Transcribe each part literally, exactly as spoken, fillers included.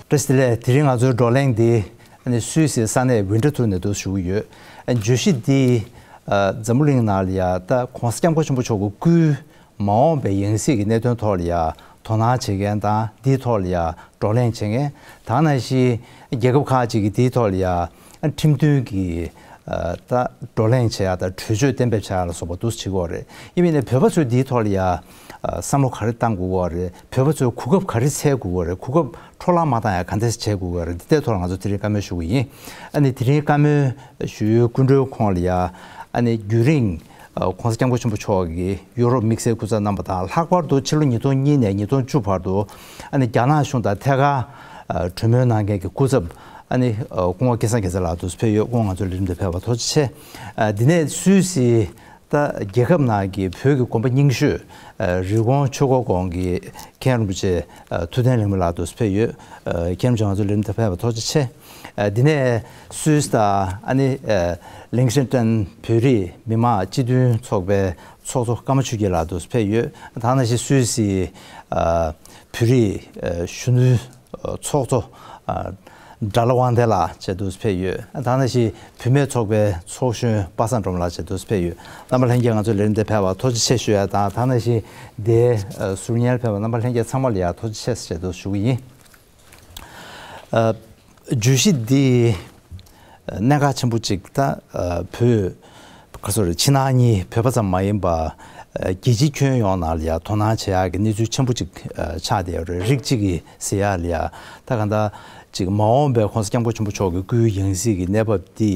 བཀྲ་ཤིས་བདེ་ལེགས། དེ་རིང་ང་ཚོའི་བགྲོ་གླེང་འདི་ཨ་ནི་སུད་སིའི་ས་གནས་ཝིན་ཊར་ཐུར་ནས་འདུག་ཞུ་གི་ཡོད། ཨ་ནི་བརྗོད་གཞི་འདི་ཨ་འཛམ་བུ་གླིང་ནང་ལ་ཡ་ད་༸གོང་ས་༸སྐྱབས་མགོན་ཆེན་པོ་མཆོག་གི་སྐུའི་མ་འོངས་པའི་ཡང་སྲིད་ཀྱི་གནད་དོན་ཐོག་ལ་ཡ་དོ་སྣང་བྱེད་མཁན་དང་། འདིའི་ཐོག་ལ་ཡ་བགྲོ་གླེང་བྱེད་མཁན་དང་། ནང་བཞིན་རྒྱལ་ཁབ་ཁག་ཅིག་གིས་འདིའི་ཐོག་ལ་ཡ་ཁྲིམས་མཐུན་གྱི་ཨ་ད་བགྲོ་གླེང་བྱེད་ཡ་དང་གྲོས་ཆོད་གཏན་འབེབས་བྱེད་ཡ་ལ་སོགས་པ་འདུག་སེ་བྱེད་ཀྱི་ཡོད་རེད། ཡིན་པ་ཡིན་ནའི་བོད་པ་ཚོས་འདིའི་ཐོག་ལ་ཡ་ཨ་བསམ་བློ་ག་རེ་བཏང་དགོས་ཀྱི་ཡོད་རེད། བོད་པ་ཚོས་གོ་སྐབས་ག་རེ་འཚོལ་དགོས་ཀྱི་ཡོད་རེད། གོ་སྐབས་འཕྲོ་བརླག་མ་བཏང་ཡ་ག་འདྲས་བྱེད་དགོས་ཀྱི་ཡོད་རེད། འདི་ལྟའི་ཐོག་ལ་ང་ཚོ་དེ་རིང་བཀའ་མོལ་ཞུ་གི་ཡིན། ཨ་ནི་དེ་རིང་བཀའ་མོལ་ཞུ་ཡུལ་སྐུ་མགྲོན་ཁོང་ལ་ཡ་ཨ་ནི་རྒྱུན་རིང་༸གོང་ས་༸སྐྱབས་མགོན་ཆེན་པོ་མཆོག་གིས་ཡུ་རོབ་དམིགས་བསལ་སྐུ་ཚབ་གནང་བ་དང་། ལྷག་པར་དུ་ཕྱི་ལོ་ཉིས་སྟོང་གཉིས་ནས་ཉིས་སྟོང་བཅུ་བར་དུ་ཨ་ནི་རྒྱ་ནག་གཞུང་དང་ཐད་ཀར་ཨ་གྲོས་མོལ་གནང་མཁན་གྱི་སྐུ་ཚབ་ཨ་ནི་ཨ་སྐུ་ངོ་སྐལ་བཟང་རྒྱལ་མཚན་ལགས་འདུག་སེ་ཕེབས་ཡོད། སྐུ་ངོ་ང་ཚོའི་ལས་རིམ་དུ་ཕེབས་པར་ཐུགས་རྗེ་ཆེ། ཨ་འདི་ནས་སུད་སི་ད་རྒྱལ་ཁབ་ནང་གི་བོད་ཀྱི་དགོན་པ་རྙིང་ཤོས་ཨ་རི་ཀོན་ཆོས་འཁོར་དགོན་གྱི་མཁན་རིན་པོ་ཆེ་ཨ་ཐུབ་བསྟན་རིང་མོ་ལགས་འདུག་སེ་ཕེབས་ཡོད། ཨ་མཁན་རིན་པོ་ཆེ་ང་ཚོའི་ལས་རིམ་དུ་ཕེབས་པར་ཐུགས་རྗེ་ཆེ། ཨ་འདི་ནས་སུད་སི་དང་ཨ་ནི་ཨ་ལིང་ཤེན་ཏན་བོད་རིགས་མི་མང་སྤྱི་མཐུན་ཚོགས་པའི་ཚོགས་གཙོ་ཀརྨ་ཆོས་རྒྱན་ལགས་འདུག་སེ་ཕེབས་ཡོད། ད་ནང་བཞིན་སུད་སི་ཨ་བོད་རིགས་ཨ་གཞོན་ནུའི་ཚོགས་གཙོ་ཨ་སྒྲ་ལ་དབང་ལྡན་ལགས་བཅས་འདུག་སེ་ཕེབས་ཡོད། ད་ནང་བཞིན་བུད་མེད་ཚོགས་པའི་ཚོགས་གཞོན་པ་སངས་སྒྲོལ་མ་ལགས་བཅས་འདུག་སེ་ཕེབས་ཡོད། རྣམ་པ་ལྷན་རྒྱས་ང་ཚོའི་ལས་རིམ་དེ་ཕེབས་པར་ཐུགས་རྗེ་ཆེ་ཞུ་ཡ་དང་། ད་ནང་བཞིན་འདིར་ཨ་ཟུར་ཉན་ཕེབས་པ་རྣམ་པ་ལྷན་རྒྱས་ཚང་མ་ལ་ཡ་ཐུགས་རྗེ་ཆེ་ཞེས་འདུག་ཞུ་གི་ཡིན། ཨ་བརྗོད་གཞི་འདི་གནད་འགག་ཆེན་པོ་གཅིག་ད་ཨ་བོད་ག་སོ་རེད། ཕྱི་ནང་གཉིས་བོད་པ་ཙམ་མ་ཡིན་པ་ཨ་རྒྱལ་སྤྱིའི་ཁྱོན་ཡོངས་ནང་ལ་ཡ་དོ་སྣང་བྱེད་ཡག་གི་གནས་ཚུལ་ཆེན་པོ་གཅིག་ཨ་ཆགས་བསྡད་ཡོད་རེད། རིགས་གཅིག་གིས་ཟེར་ཡག་ལ་ཡ་ད་གང་ལྟར་ཅིག་མ་འོངས་པའི་༸གོང་ས་༸སྐྱབས་མགོན་ཆེན་པོ་མཆོག་གི་སྐུའི་ཡང་སྲིད་ཀྱི་གནས་བབ་འདི་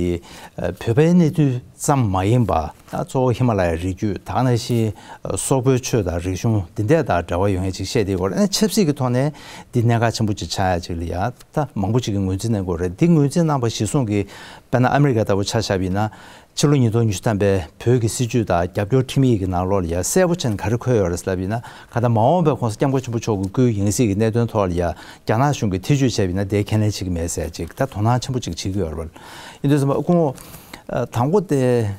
ཨ་བོད་པའི་གནས་ཚུལ་ཙམ་མ་ཡིན་པ། ད་གཙོ་བོ་ཧི་མ་ལ་ཡའི་རི་རྒྱུད་དང་། ནང་བཞིན་ཨ་སོག་པོའི་ཆོས་དང་རིག་གཞུང་འདི་འདྲ་དང་འབྲེལ་བ་ཡོད་མཁན་ཅིག་བཤད་བསྡད་ཡོད་རེད། ཨ་ཆབ་སྲིད་ཀྱི་ཐོག་ནས་འདི་གནད་འགག་ཆེན་པོ་ཅིག་ཆགས་ཡ་ཅིག་ལ་ཡ་ད་མང་པོ་ཅིག་གིས་ངོས་འཛིན་གནང་གི་ཡོད་རེད། འདི་ངོས་འཛིན་གནང་བ་གཞིར་བཟུང་གིས་དཔེར་ན་ཨ་མི་རི་ཀ་ལྟ་བུ་ཆ་བཞག་པ་ཡིན་ན། ཕྱི་ལོ་ཉིས་སྟོང་ཉི་ཤུ་ཐམ་པའི་བོད་ཀྱི་སྲིད་བྱུས་དང་རྒྱབ་སྐྱོར་ཁྲིམས་ཡིག་གི་ནང་ལོགས་ལ་ཡ་གསལ་པོ་བྱས་ནས་ག་རེ་འཁོད་ཡོད་རེད་ཟེར་ལབ་པ་ཡིན་ན། གང་ལྟར་མ་འོངས་པའི་༸གོང་ས་༸སྐྱབས་མགོན་ཆེན་པོ་མཆོག་གི་སྐུའི་ཡང་སྲིད་ཀྱི་གནད་དོན་ཐོག་ལ་ཡ་རྒྱ་ནག་གཞུང་གིས་ཐེ་བྱུས་བྱས་པ་ཡིན་ན་དེའི་ཁས་ལེན་བྱེད་ཀྱི་མེད་ཟེར་ཅིག་ད་དོ་སྣང་ཆེན་པོ་ཅིག་བྱེད་ཀྱི་ཡོད་རེད། ཡིན་དུས་ཙམ་པ་སྐུ་ངོ་ཨ་དང་པོ་དེ།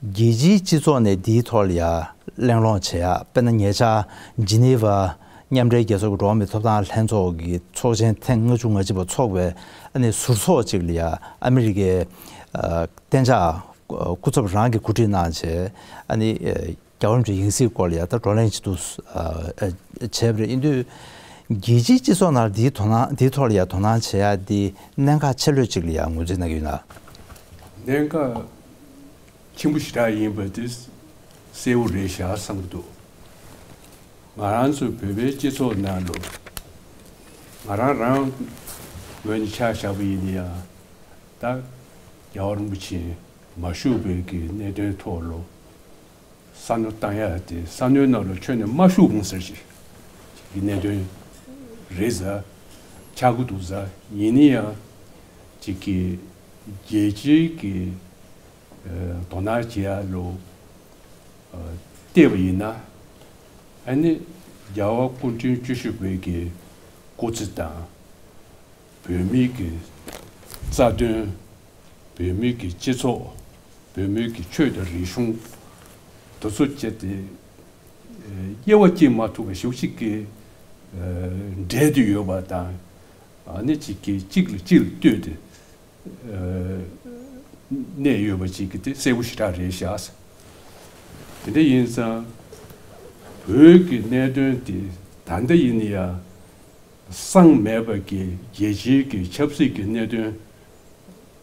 རྒྱལ་སྤྱིའི་སྤྱི་ཚོགས་ནས་འདིའི་ཐོག་ལ་ཡ་གླེང་སློང་བྱེད་ཡ། དཔེར་ན་ཉེ་ཆར་ཇི་ནི་ཝ་མཉམ་འབྲེལ་རྒྱལ་ཚོགས་ཀྱི་འགྲོ་བ་མིའི་ཐོབ་ཐང་ལྷན་ཚོགས་ཀྱི་ཚོགས་ཆེན་ཐེངས་ལྔ་བཅུ་ང་གཅིག་པ་འཚོགས་པའི་ཨ་ནི་ཟུར་ཚོགས་ཅིག་ལ་ཡ་ཨ་མི་རི་ཀའི་ཨ་གཏན་འཇགས་སྐུ་ཚབ་རང་གིས་གོ་སྒྲིག་གནང་བྱས། ཨ་ནི་ཨ་རྒྱལ་བ་རིན་པོ་ཆེའི་ཡང་སྲིད་སྐོར་ལ་ཡ་ད་བགྲོ་གླེང་བྱེད་དུ་ཨ་ཨ་བྱས་པ་རེད། ཡིན་དུས་རྒྱལ་སྤྱིའི་སྤྱི་ཚོགས་ནང་འདིའི་དོ་སྣང་འདིའི་ཐོག་ལ་ཡ་དོ་སྣང་བྱེད་ཡ་འདི་གནད་འགག་ཆེ་ལོས་ཅིག་ལ་ཡ་ངོས་འཛིན་གནང་གི་ཡོད་ན། གནད་འགག་ཆེན་པོ་ཞེ་དྲག་ཡིན་པ་དེ་གསལ་བོ་རེད་ཤག་བསམ་གྱི་འདུག་ང་རང་ཚོ་བོད་པའི་སྤྱི་ཚོགས་ནང་ལ་ང་རང་རང་ངོས་ནས་ཆ་བཞག་པ་ཡིན་ན་ཡང་། ད་རྒྱལ་བ་རིན་པོ་ཆེ་མ་བཞུགས་པའི་གི་གནད་དོན་ཐོག་ལ་བསམ་བློ་བཏང་ཡ་དེ་བསམ་བློའི་ནང་ལ་ཁྱོན་ནས་མ་བཞུགས་གོང་ཟེར་ཞིག་གི་གནད་དོན་རེད་ཟེར་ཆགས་ཀྱི་འདུག་ཟེར། ཡིན་ན་ཡང་ཅིག་གི་རྒྱལ་སྤྱིའི་གི་དོ་སྣང་བྱེད་ཡ་ལོ་བལྟས་པ་ཡིན་ན། ཨ་ནི་རྒྱལ་བ་སྐུ་ཕྲེང་བཅུ་བཞི་པའི་གི་སྐུ་ཚེ་དང་། བོད་མིའི་གི་རྩ་དོན། བོད་མིའི་གི་སྤྱི་ཚོགས། བོད་མིའི་གི་ཆོས་དང་རིག་གཞུང་། དེ་ཚོ་བཅས་ཏེ་དབྱེ་བ་འབྱེད་མ་ཐུབ་པ་ཞེ་པོ་ཅིག་གི་འབྲེལ་ཏེ་ཡོད་པ་དང་། ཨ་ནི་གཅིག་གིས་གཅིག་ལ་གཅིག་ལ་ལྟོས་ཏེ་གནས་ཡོད་པ་ཅིག་གི་དེ་གསལ་པོ་ཞེ་དྲག་རེད་ཤག་དེ་འདྲ་ཡིན་ཙང་བོད་ཀྱི་གནད་དོན་དེ་ད་ལྟ་ཡིན་ན་ཡང་། སངས་མེད་པ་གི་རྒྱལ་སྤྱིའི་གི་ཆབ་སྲིད་ཀྱི་གནད་དོན་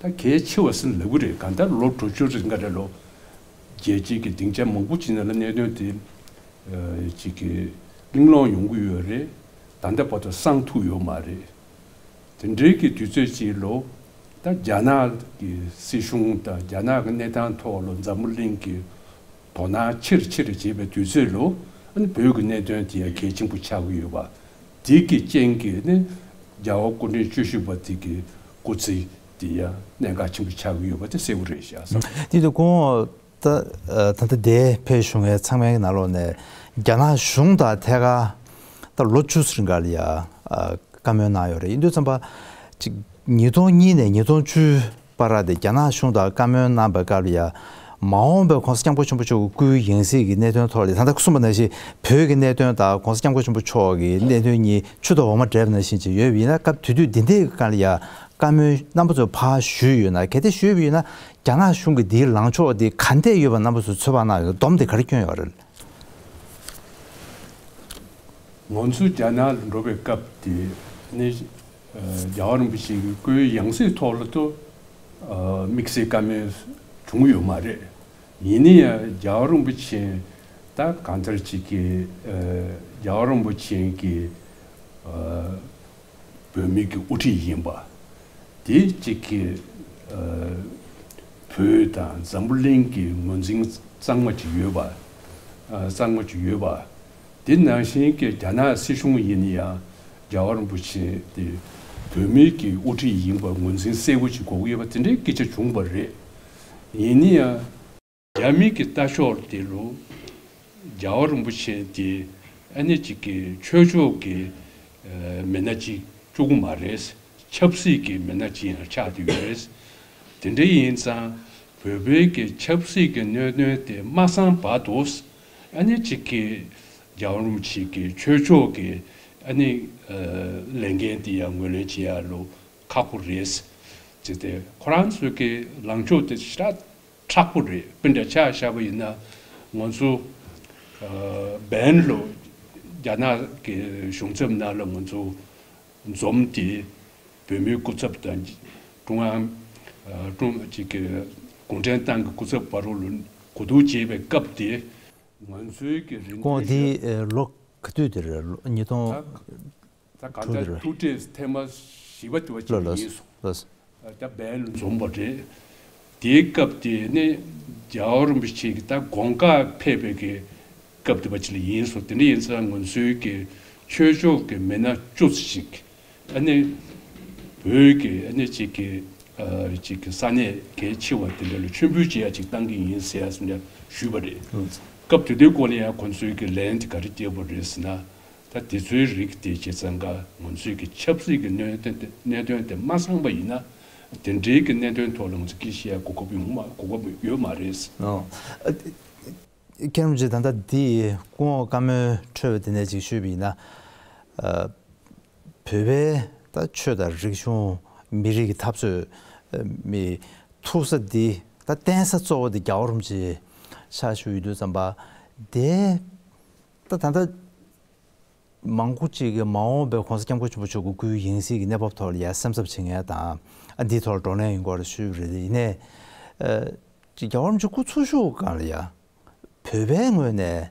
ད་གལ་ཆེ་བ་ཟེར་ལབ་ཀྱི་རེད། གང་ལྟར་ལོ་དྲུག་ཅུ་རིང་ག་རེ་ལོ་རྒྱལ་སྤྱིའི་གི་སྡིངས་ཆ་མང་པོ་ཅིག་ནང་ལ་གནད་དོན་དེ་ཅིག་གི་གླེང་སློང་ཡོང་གི་ཡོད་རེད། ད་ལྟ་བར་དུ་སངས་ཐུབ་ཡོད་མ་རེད། དེ་འདྲའི་གི་དུས་ཚོད་ཅིག་ལོ་ད་རྒྱ་ནག་གི་སྲིད་གཞུང་དང་རྒྱ་ནག་གི་གནས་སྟངས་ཐོག་ལ་འཛམ་བུ་གླིང་གི་དོ་སྣང་ཆེར་ཆེར་བྱེད་པའི་དུས་ཚོད་ལོ། ཨ་ནི་བོད་ཀྱི་གནད་དོན་དེ་ཡང་གལ་ཆེན་པོ་ཆགས་ཀྱི་ཡོད་པ། དེ་གི་རྐྱེན་གྱིས་ནི་རྒྱལ་བ་སྐུ་ཕྲེང་བཅུ་བཞི་པ་དེ་གི་སྐུ་ཚེ་དེ་ཡང་གནད་འགག་ཆེན་པོ་ཆགས་ཀྱི་ཡོད་པ་དེ་གསལ་པོ་རེད་ཤག་བསམ། དེ་དུས་ཁོང་ད་ད་ལྟ་འདིར་ཕེབས་བཞུགས་མཁན་ཚང་མའི་ནང་ལོགས་ནས་རྒྱ་ནག་གཞུང་དང་ཐད་ཀར་ད་ལོ་བཅུ་རིང་ག་ལ་ཡ་བཀའ་མོལ་གནང་ཡོད་རེད། ཡིན་དུས་ཙམ་པ་ཅིག་ཉིས་སྟོང་གཉིས་ནས་ཉིས་སྟོང་བཅུ་བར་དེ་རྒྱ་ནག་གཞུང་དང་བཀའ་མོལ་གནང་པའི་སྐབས་ལ་ཡ་ མ་འོངས་པའི་༸གོང་ས་༸སྐྱབས་མགོན་ཆེན་པོ་མཆོག་གི་སྐུའི་ཡང་སྲིད་ཀྱི་གནད་དོན་ཐོག་ལ། ད་ལྟ་གསུངས་པ་ནང་བཞིན་བོད་ཀྱི་གནད་དོན་དང་༸གོང་ས་༸སྐྱབས་མགོན་ཆེན་པོ་མཆོག་གི་གནད་དོན་གཉིས་ཆུ་དང་འོ་མ་འདྲེས་པ་ནང་བཞིན་ཅིག་ཡོད་པ་ཡིན་ན། སྐབས་དེ་དུས་འདི་འདྲའི་སྒང་ལ་ཡ་བཀའ་མོལ་རྣམ་པ་ཚོས་ཕར་ཞུས་ཡོད་ན། གལ་ཏེ་ཞུས་པ་ཡིན་ན། རྒྱ་ནག་གཞུང་གི་འདིའི་ལངས་ཕྱོགས་འདི་ག་འདྲས་ཡོད་པ་རྣམ་པ་ཚོས་ཚོད་དཔག་གནང་ཡོད། སྡོམ་དེ་ག་རེ་བསྐྱོན་ཡོད་རེད། ང་ཚོ་རྒྱ་ནག་ལ་འགྲོ་བའི་སྐབས་དེ་ནི། རྒྱལ་བ་རིན་པོ་ཆེ་གི་སྐུའི་ཡང་སྲིད་ཐོག་ལ་ཏུ་དམིགས་བསལ་བཀའ་མོལ་བྱུང་ཡོད་མ་རེད། ཡིན་ན་ཡང་རྒྱལ་བ་རིན་པོ་ཆེ་ད་གང་ལྟར་ཅིག་གི་རྒྱལ་བ་རིན་པོ་ཆེ་གི་བོད་མི་གི་དབུ་ཁྲིད་ཡིན་པ། དེ་གཅིག་གི་བོད་དང་འཛམ་བུ་གླིང་གི་ངོས་འཛིན་གཙང་མ་ཅིག་ཡོད་པ། གཙང་མ་ཅིག་ཡོད་པ། དེ་ནང་བཞིན་གྱི་རྒྱ་ནག་སྲིད་གཞུང་ཡིན་ན་ཡང་རྒྱལ་བ་རིན་པོ་ཆེ་དེ་བོད་མི་གི་དབུ་ཁྲིད་ཡིན་པ་ངོས་འཛིན་གསལ་པོ་ཅིག་དགོས་ཀྱི་ཡོད་པ་དེ་འདྲའི་སྐད་ཆ་བྱུང་བ་རེད། ཡིན་ན་ཡང་། རྒྱ་མི་གི་ལྟ་ཕྱོགས་དེ་ལུ་རྒྱལ་བ་རིན་པོ་ཆེ་དེ་ཨ་ནི་གཅིག་གི་ཆོས་ཕྱོགས་ཀྱི་མི་སྣ་གཅིག་བཅུག་གི་མ་རེད། ཆབ་སྲིད་ཀྱི་མི་སྣ་གཅིག་ཡང་ཆགས་བསྡད་ཡོད་རེད། དེ་འདྲ་ཡིན་ཙང་བོད་པའི་གི་ཆབ་སྲིད་ཀྱི་གནད་དོན་དེ་མ་སངས་བར་དུ་ཨ་ནི་གཅིག་གི་རྒྱལ་བ་རིན་པོ་ཆེ་གི་ཆོས་ཕྱོགས་ཀྱི་ཨ་ནི་ལས་འགན་དེ་ཡང་ངོས་ལེན་བྱེད་ཡ་ལུ་ཁག་པོ་རེད། ཅེས་ཏེ་ཁོ་རང་ཚོའི་གི་ལངས་ཕྱོགས་དེ་ཞེ་དྲག་མཁྲེགས་པོ་རེད། དཔེ་འདྲ་ཆ་བཞག་པ་ཡིན་ན་ང་ཚོ་བན་ལུ་རྒྱ་ནག་གི་གཞུང་ཚབ་ནང་ལ་ང་ཚོ་འཛོམས་ཏེ་བོད་མིའི་སྐུ་ཚབ་དང་ཀྲུང་དབྱང་ཀྲུང་གཅིག་གི་གུང་ཁྲན་ཏང་གི་སྐུ་ཚབ་བར་ལུ་གོ་བསྡུར་བྱེད་པའི་སྐབས་དེ་ང་ཚོའི་གི་རིན་ཐང་ཞེ་དྲག་ལོ་ག་དུས་དེ་རེད། ཉིས་སྟོང་ད་གང་ལྟར་ཐུག་འཕྲད་ཐེངས་མ་བཞི་པ་དེ་བ་ཅིག་ཡིན་སོང་། ད་བན་ལ་འཛོམས་པ་རེད། དེའི་སྐབས་དེ་ནས་རྒྱལ་བ་རིན་པོ་ཆེ་གི་ད་དགོངས་དག་ཕེབས་པའི་གི་སྐབས་དེ་བ་ཅིག་ལ་ཡིན་སོང་། དེ་འདྲ་ཡིན་ཙང་ང་ཚོའི་གི་ཆོས་ཕྱོགས་ཀྱི་མི་སྣ་བཅུ་ཙམ་ཞིག་ཨ་ནི་བོད་ཀྱི་ཨ་ནི་གཅིག་གི་གཅིག་གི་ས་གནས་གལ་ཆེ་བ་དེ་འདྲ་ལ་མཆོད་འབུལ་བྱེད་ཡ་ཅིག་བཏང་གི་ཡིན་ཟེར་ཡ་ཟེར་ནས་ཞུས་པ་རེད། སྐབས་དེ་དུས་སྐོར་ལ་ཡང་ཁོང་ཚོའི་གི་ལན་དེ་ག་རེ་བསྐྱལ་བ་རེད་ཟེར་ན། ད་དེ་ཚོའི་རིགས་དེ་བྱས་ཙང་ཀ་ང་ཚོའི་གི་ཆབ་སྲིད་ཀྱི་གནད་དོན་དེ་གནད་དོན་དེ་མ་སངས་པ་ཡིན་ན་དེ་འདྲའི་གི་གནད་དོན་ཐོག་ལ་ང་ཚོ་སྐད་ཆ་བཤད་ཡ་གོ་སྐབས་ཡོང་མ་གོ་སྐབས་ཡོད་མ་རེད། ཨོ། མཁན་རིན་པོ་ཆེ། ད་ལྟ་འདི་སྐུ་ངོ་བཀའ་མོལ་འཕྲོས་པ་དེ་ནས་ཅིག་ཞུས་པ་ཡིན་ན། ཨ། བོད་པའི་ད་ཆོས་དང་རིག་གཞུང་མི་རིགས་ཀྱི་འཐབ་རྩོད་མི་ཐུག་ས་འདི་ད་བརྟེན་ས་གཙོ་བོ་འདི་རྒྱལ་བ་རིན་པོ་ཆེ་ཆགས་བཞུགས་ཡོད་དུས་ཙམ་པ་དེ། ད་ད་ལྟ་མང་པོ་ཅིག་གིས་མ་འོངས་པའི་༸གོང་ས་༸སྐྱབས་མགོན་ཆེན་པོ་མཆོག་གི་སྐུའི་ཡང་སྲིད་ཀྱི་གནས་བབ་ཐོག་ལ་ཡ་སེམས་འཚབ་བྱེད་མཁན་དང་། ཨ། འདིའི་ཐོག་ལ་བགྲོ་གླེང་ཡོང་གི་ཡོད་རེད་ཞུས་པ་རེད། ཡིན་ནའི། ཨ། ཅིག་རྒྱལ་བ་རིན་པོ་ཆེ་སྐུ་འཚོ་བཞུགས་སྒང་ལ་ཡ་བོད་པའི་ངོས་ནས་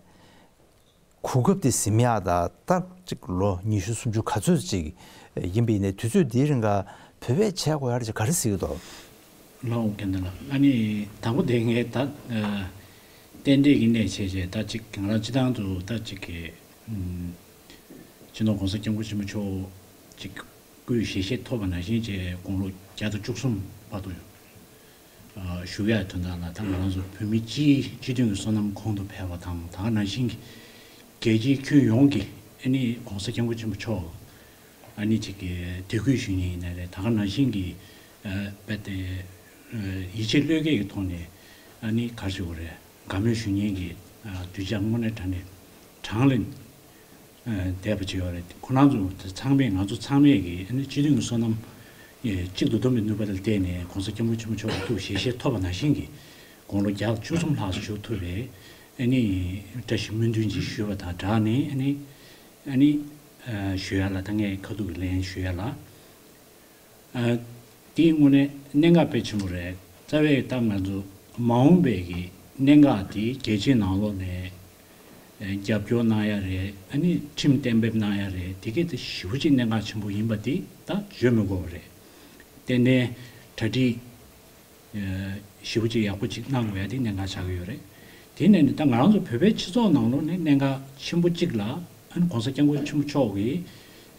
གོ་སྐབས་དེ་ཟིན་ཡག་དང་། ད་ཅིག་ལོ་ཉི་ཤུ་སུམ་ཅུ་ག་ཚོད་ཅིག་ཡིན་པ་ཡིན་ནའི་དུས་ཚོད་འདིའི་རིང་ག་བོད་པས་བྱས་དགོས་ཡག་ཅིག་ག་རེ་གཟིགས་ཀྱི་འདུག་ལགས་འོང་། རྒན་ལགས། ཨ་ནི་དང་པོ་དེ་ངས་ད་ཨ་རྟེན་འབྲེལ་གྱི་གནས་བྱས་བྱས་ད་ཅིག་ང་རང་སྤྱི་བཏང་དུ་ད་ཅིག་གི་ཨུམ་སྤྱི་ནོར་༸གོང་ས་༸སྐྱབས་མགོན་ཆེན་པོ་མཆོག་ཅིག་སྐུའི་ཞལ་བཞེས་ཐོབ་པ་ནང་བཞིན་བྱས་དགུང་ལོ་བརྒྱ་དང་བཅུ་གསུམ་བར་དུ་ཨ་བཞུགས་ཡག་དོན་དག་ལ་ད་ང་རང་ཚོ་བོད་མི་སྤྱིའི་སྤྱི་མཐུན་གྱི་བསོད་ནམས་གོང་དུ་འཕེལ་བ་དང་། ད་ག་ནང་བཞིན་གྱི་རྒྱལ་སྤྱིའི་ཁྱོན་ཡོངས་ཀྱི་ཨ་ནི་༸གོང་ས་༸སྐྱབས་མགོན་ཆེན་པོ་མཆོག་ཨ་ནི་ཅིག་གི་དད་གུས་ཞུ་མཁན་ཡིན་ན་རེད། ད་ག་ནང་བཞིན་གྱི་ཨ་རྦད་དེ་ཨ་ཡིད་ཆེས་བློས་འགེལ་གྱི་ཐོག་ནས་ཨ་ནི་ག་རེ་ཞུ་དགོས་རེད། དགའ་མོས་ཞུ་མཁན་གྱི་ཨ་གདུལ་བྱ་དངོས་གནས་དྲང་ནས་གྲངས་ལས་ཨ་འདས་པ་ཅིག་ཡོད་རེད། ཁོ་རང་ཚོ་ཚང་མས་ང་ཚོ་ཚང་མས་ཀྱི་ཨ་ནི་སྤྱི་མཐུན་གྱི་བསོད་ནམས་ཨེ་གཅིག་ཏུ་བསྡོམས་པའི་ནུས་པ་ལ་བརྟེན་ནས་༸གོང་ས་༸སྐྱབས་མགོན་ཆེན་པོ་མཆོག་གི་སྐུ་ཞལ་བཞེས་ཐོབ་པ་ནང་བཞིན་གྱི་དགུང་ལོ་བརྒྱ་དང་བཅུ་གསུམ་ལྷག་བཞུགས་ཐུབ་པའི་ཨ་ནི་བཀྲ་ཤིས་སྨོན་འདུན་ཅིག་ཞུས་པ་དང་སྦྲགས་ནས་ཨ་ནི་ཨ་ནི་ཨ་ཞུ་ཡ་ལ། ད་ངས་ཁ་ཐུག་གི་ལན་ཞུ་ཡ་ལ། ཨ་དེའི་དངོས་གནས་གནད་འགག་དཔེ་ཆེན་པོ་རེད། རྩ་བའི་ད་ང་ཚོ་མ་འོངས་པའི་གི་གནད་འགག་དེ་རྒྱལ་སྤྱིའི་ནང་ལོགས་ནས་ཨ་རྒྱབ་སྐྱོར་གནང་ཡ་རེད། ཨ་ནི་ཁྲིམས་གཏན་འབེབས་གནང་ཡ་རེད། དེ་གས་དེ་ཞེ་པོ་ཅིག་གནད་འགག་ཆེན་པོ་ཡིན་པ་དེ་ད་བརྗོད་མི་དགོས་པ་རེད། ཏན་ཏན་གྲ་སྒྲིག་ཞེ་པོ་ཅིག་ཡག་པོ་ཅིག་གནང་དགོས་ཡ་དེ་གནད་འགག་ཆགས་ཀྱི་ཡོད་རེད། དེ་ནས་ནི་ད་ང་རང་ཚོ་བོད་པའི་སྤྱི་ཚོགས་ནང་ལོགས་ནས་གནད་འགག་ཆེན་པོ་གཅིག་ལ་ཨ་ནི་༸གོང་ས་༸སྐྱབས་མགོན་ཆེན་པོ་མཆོག་གིས་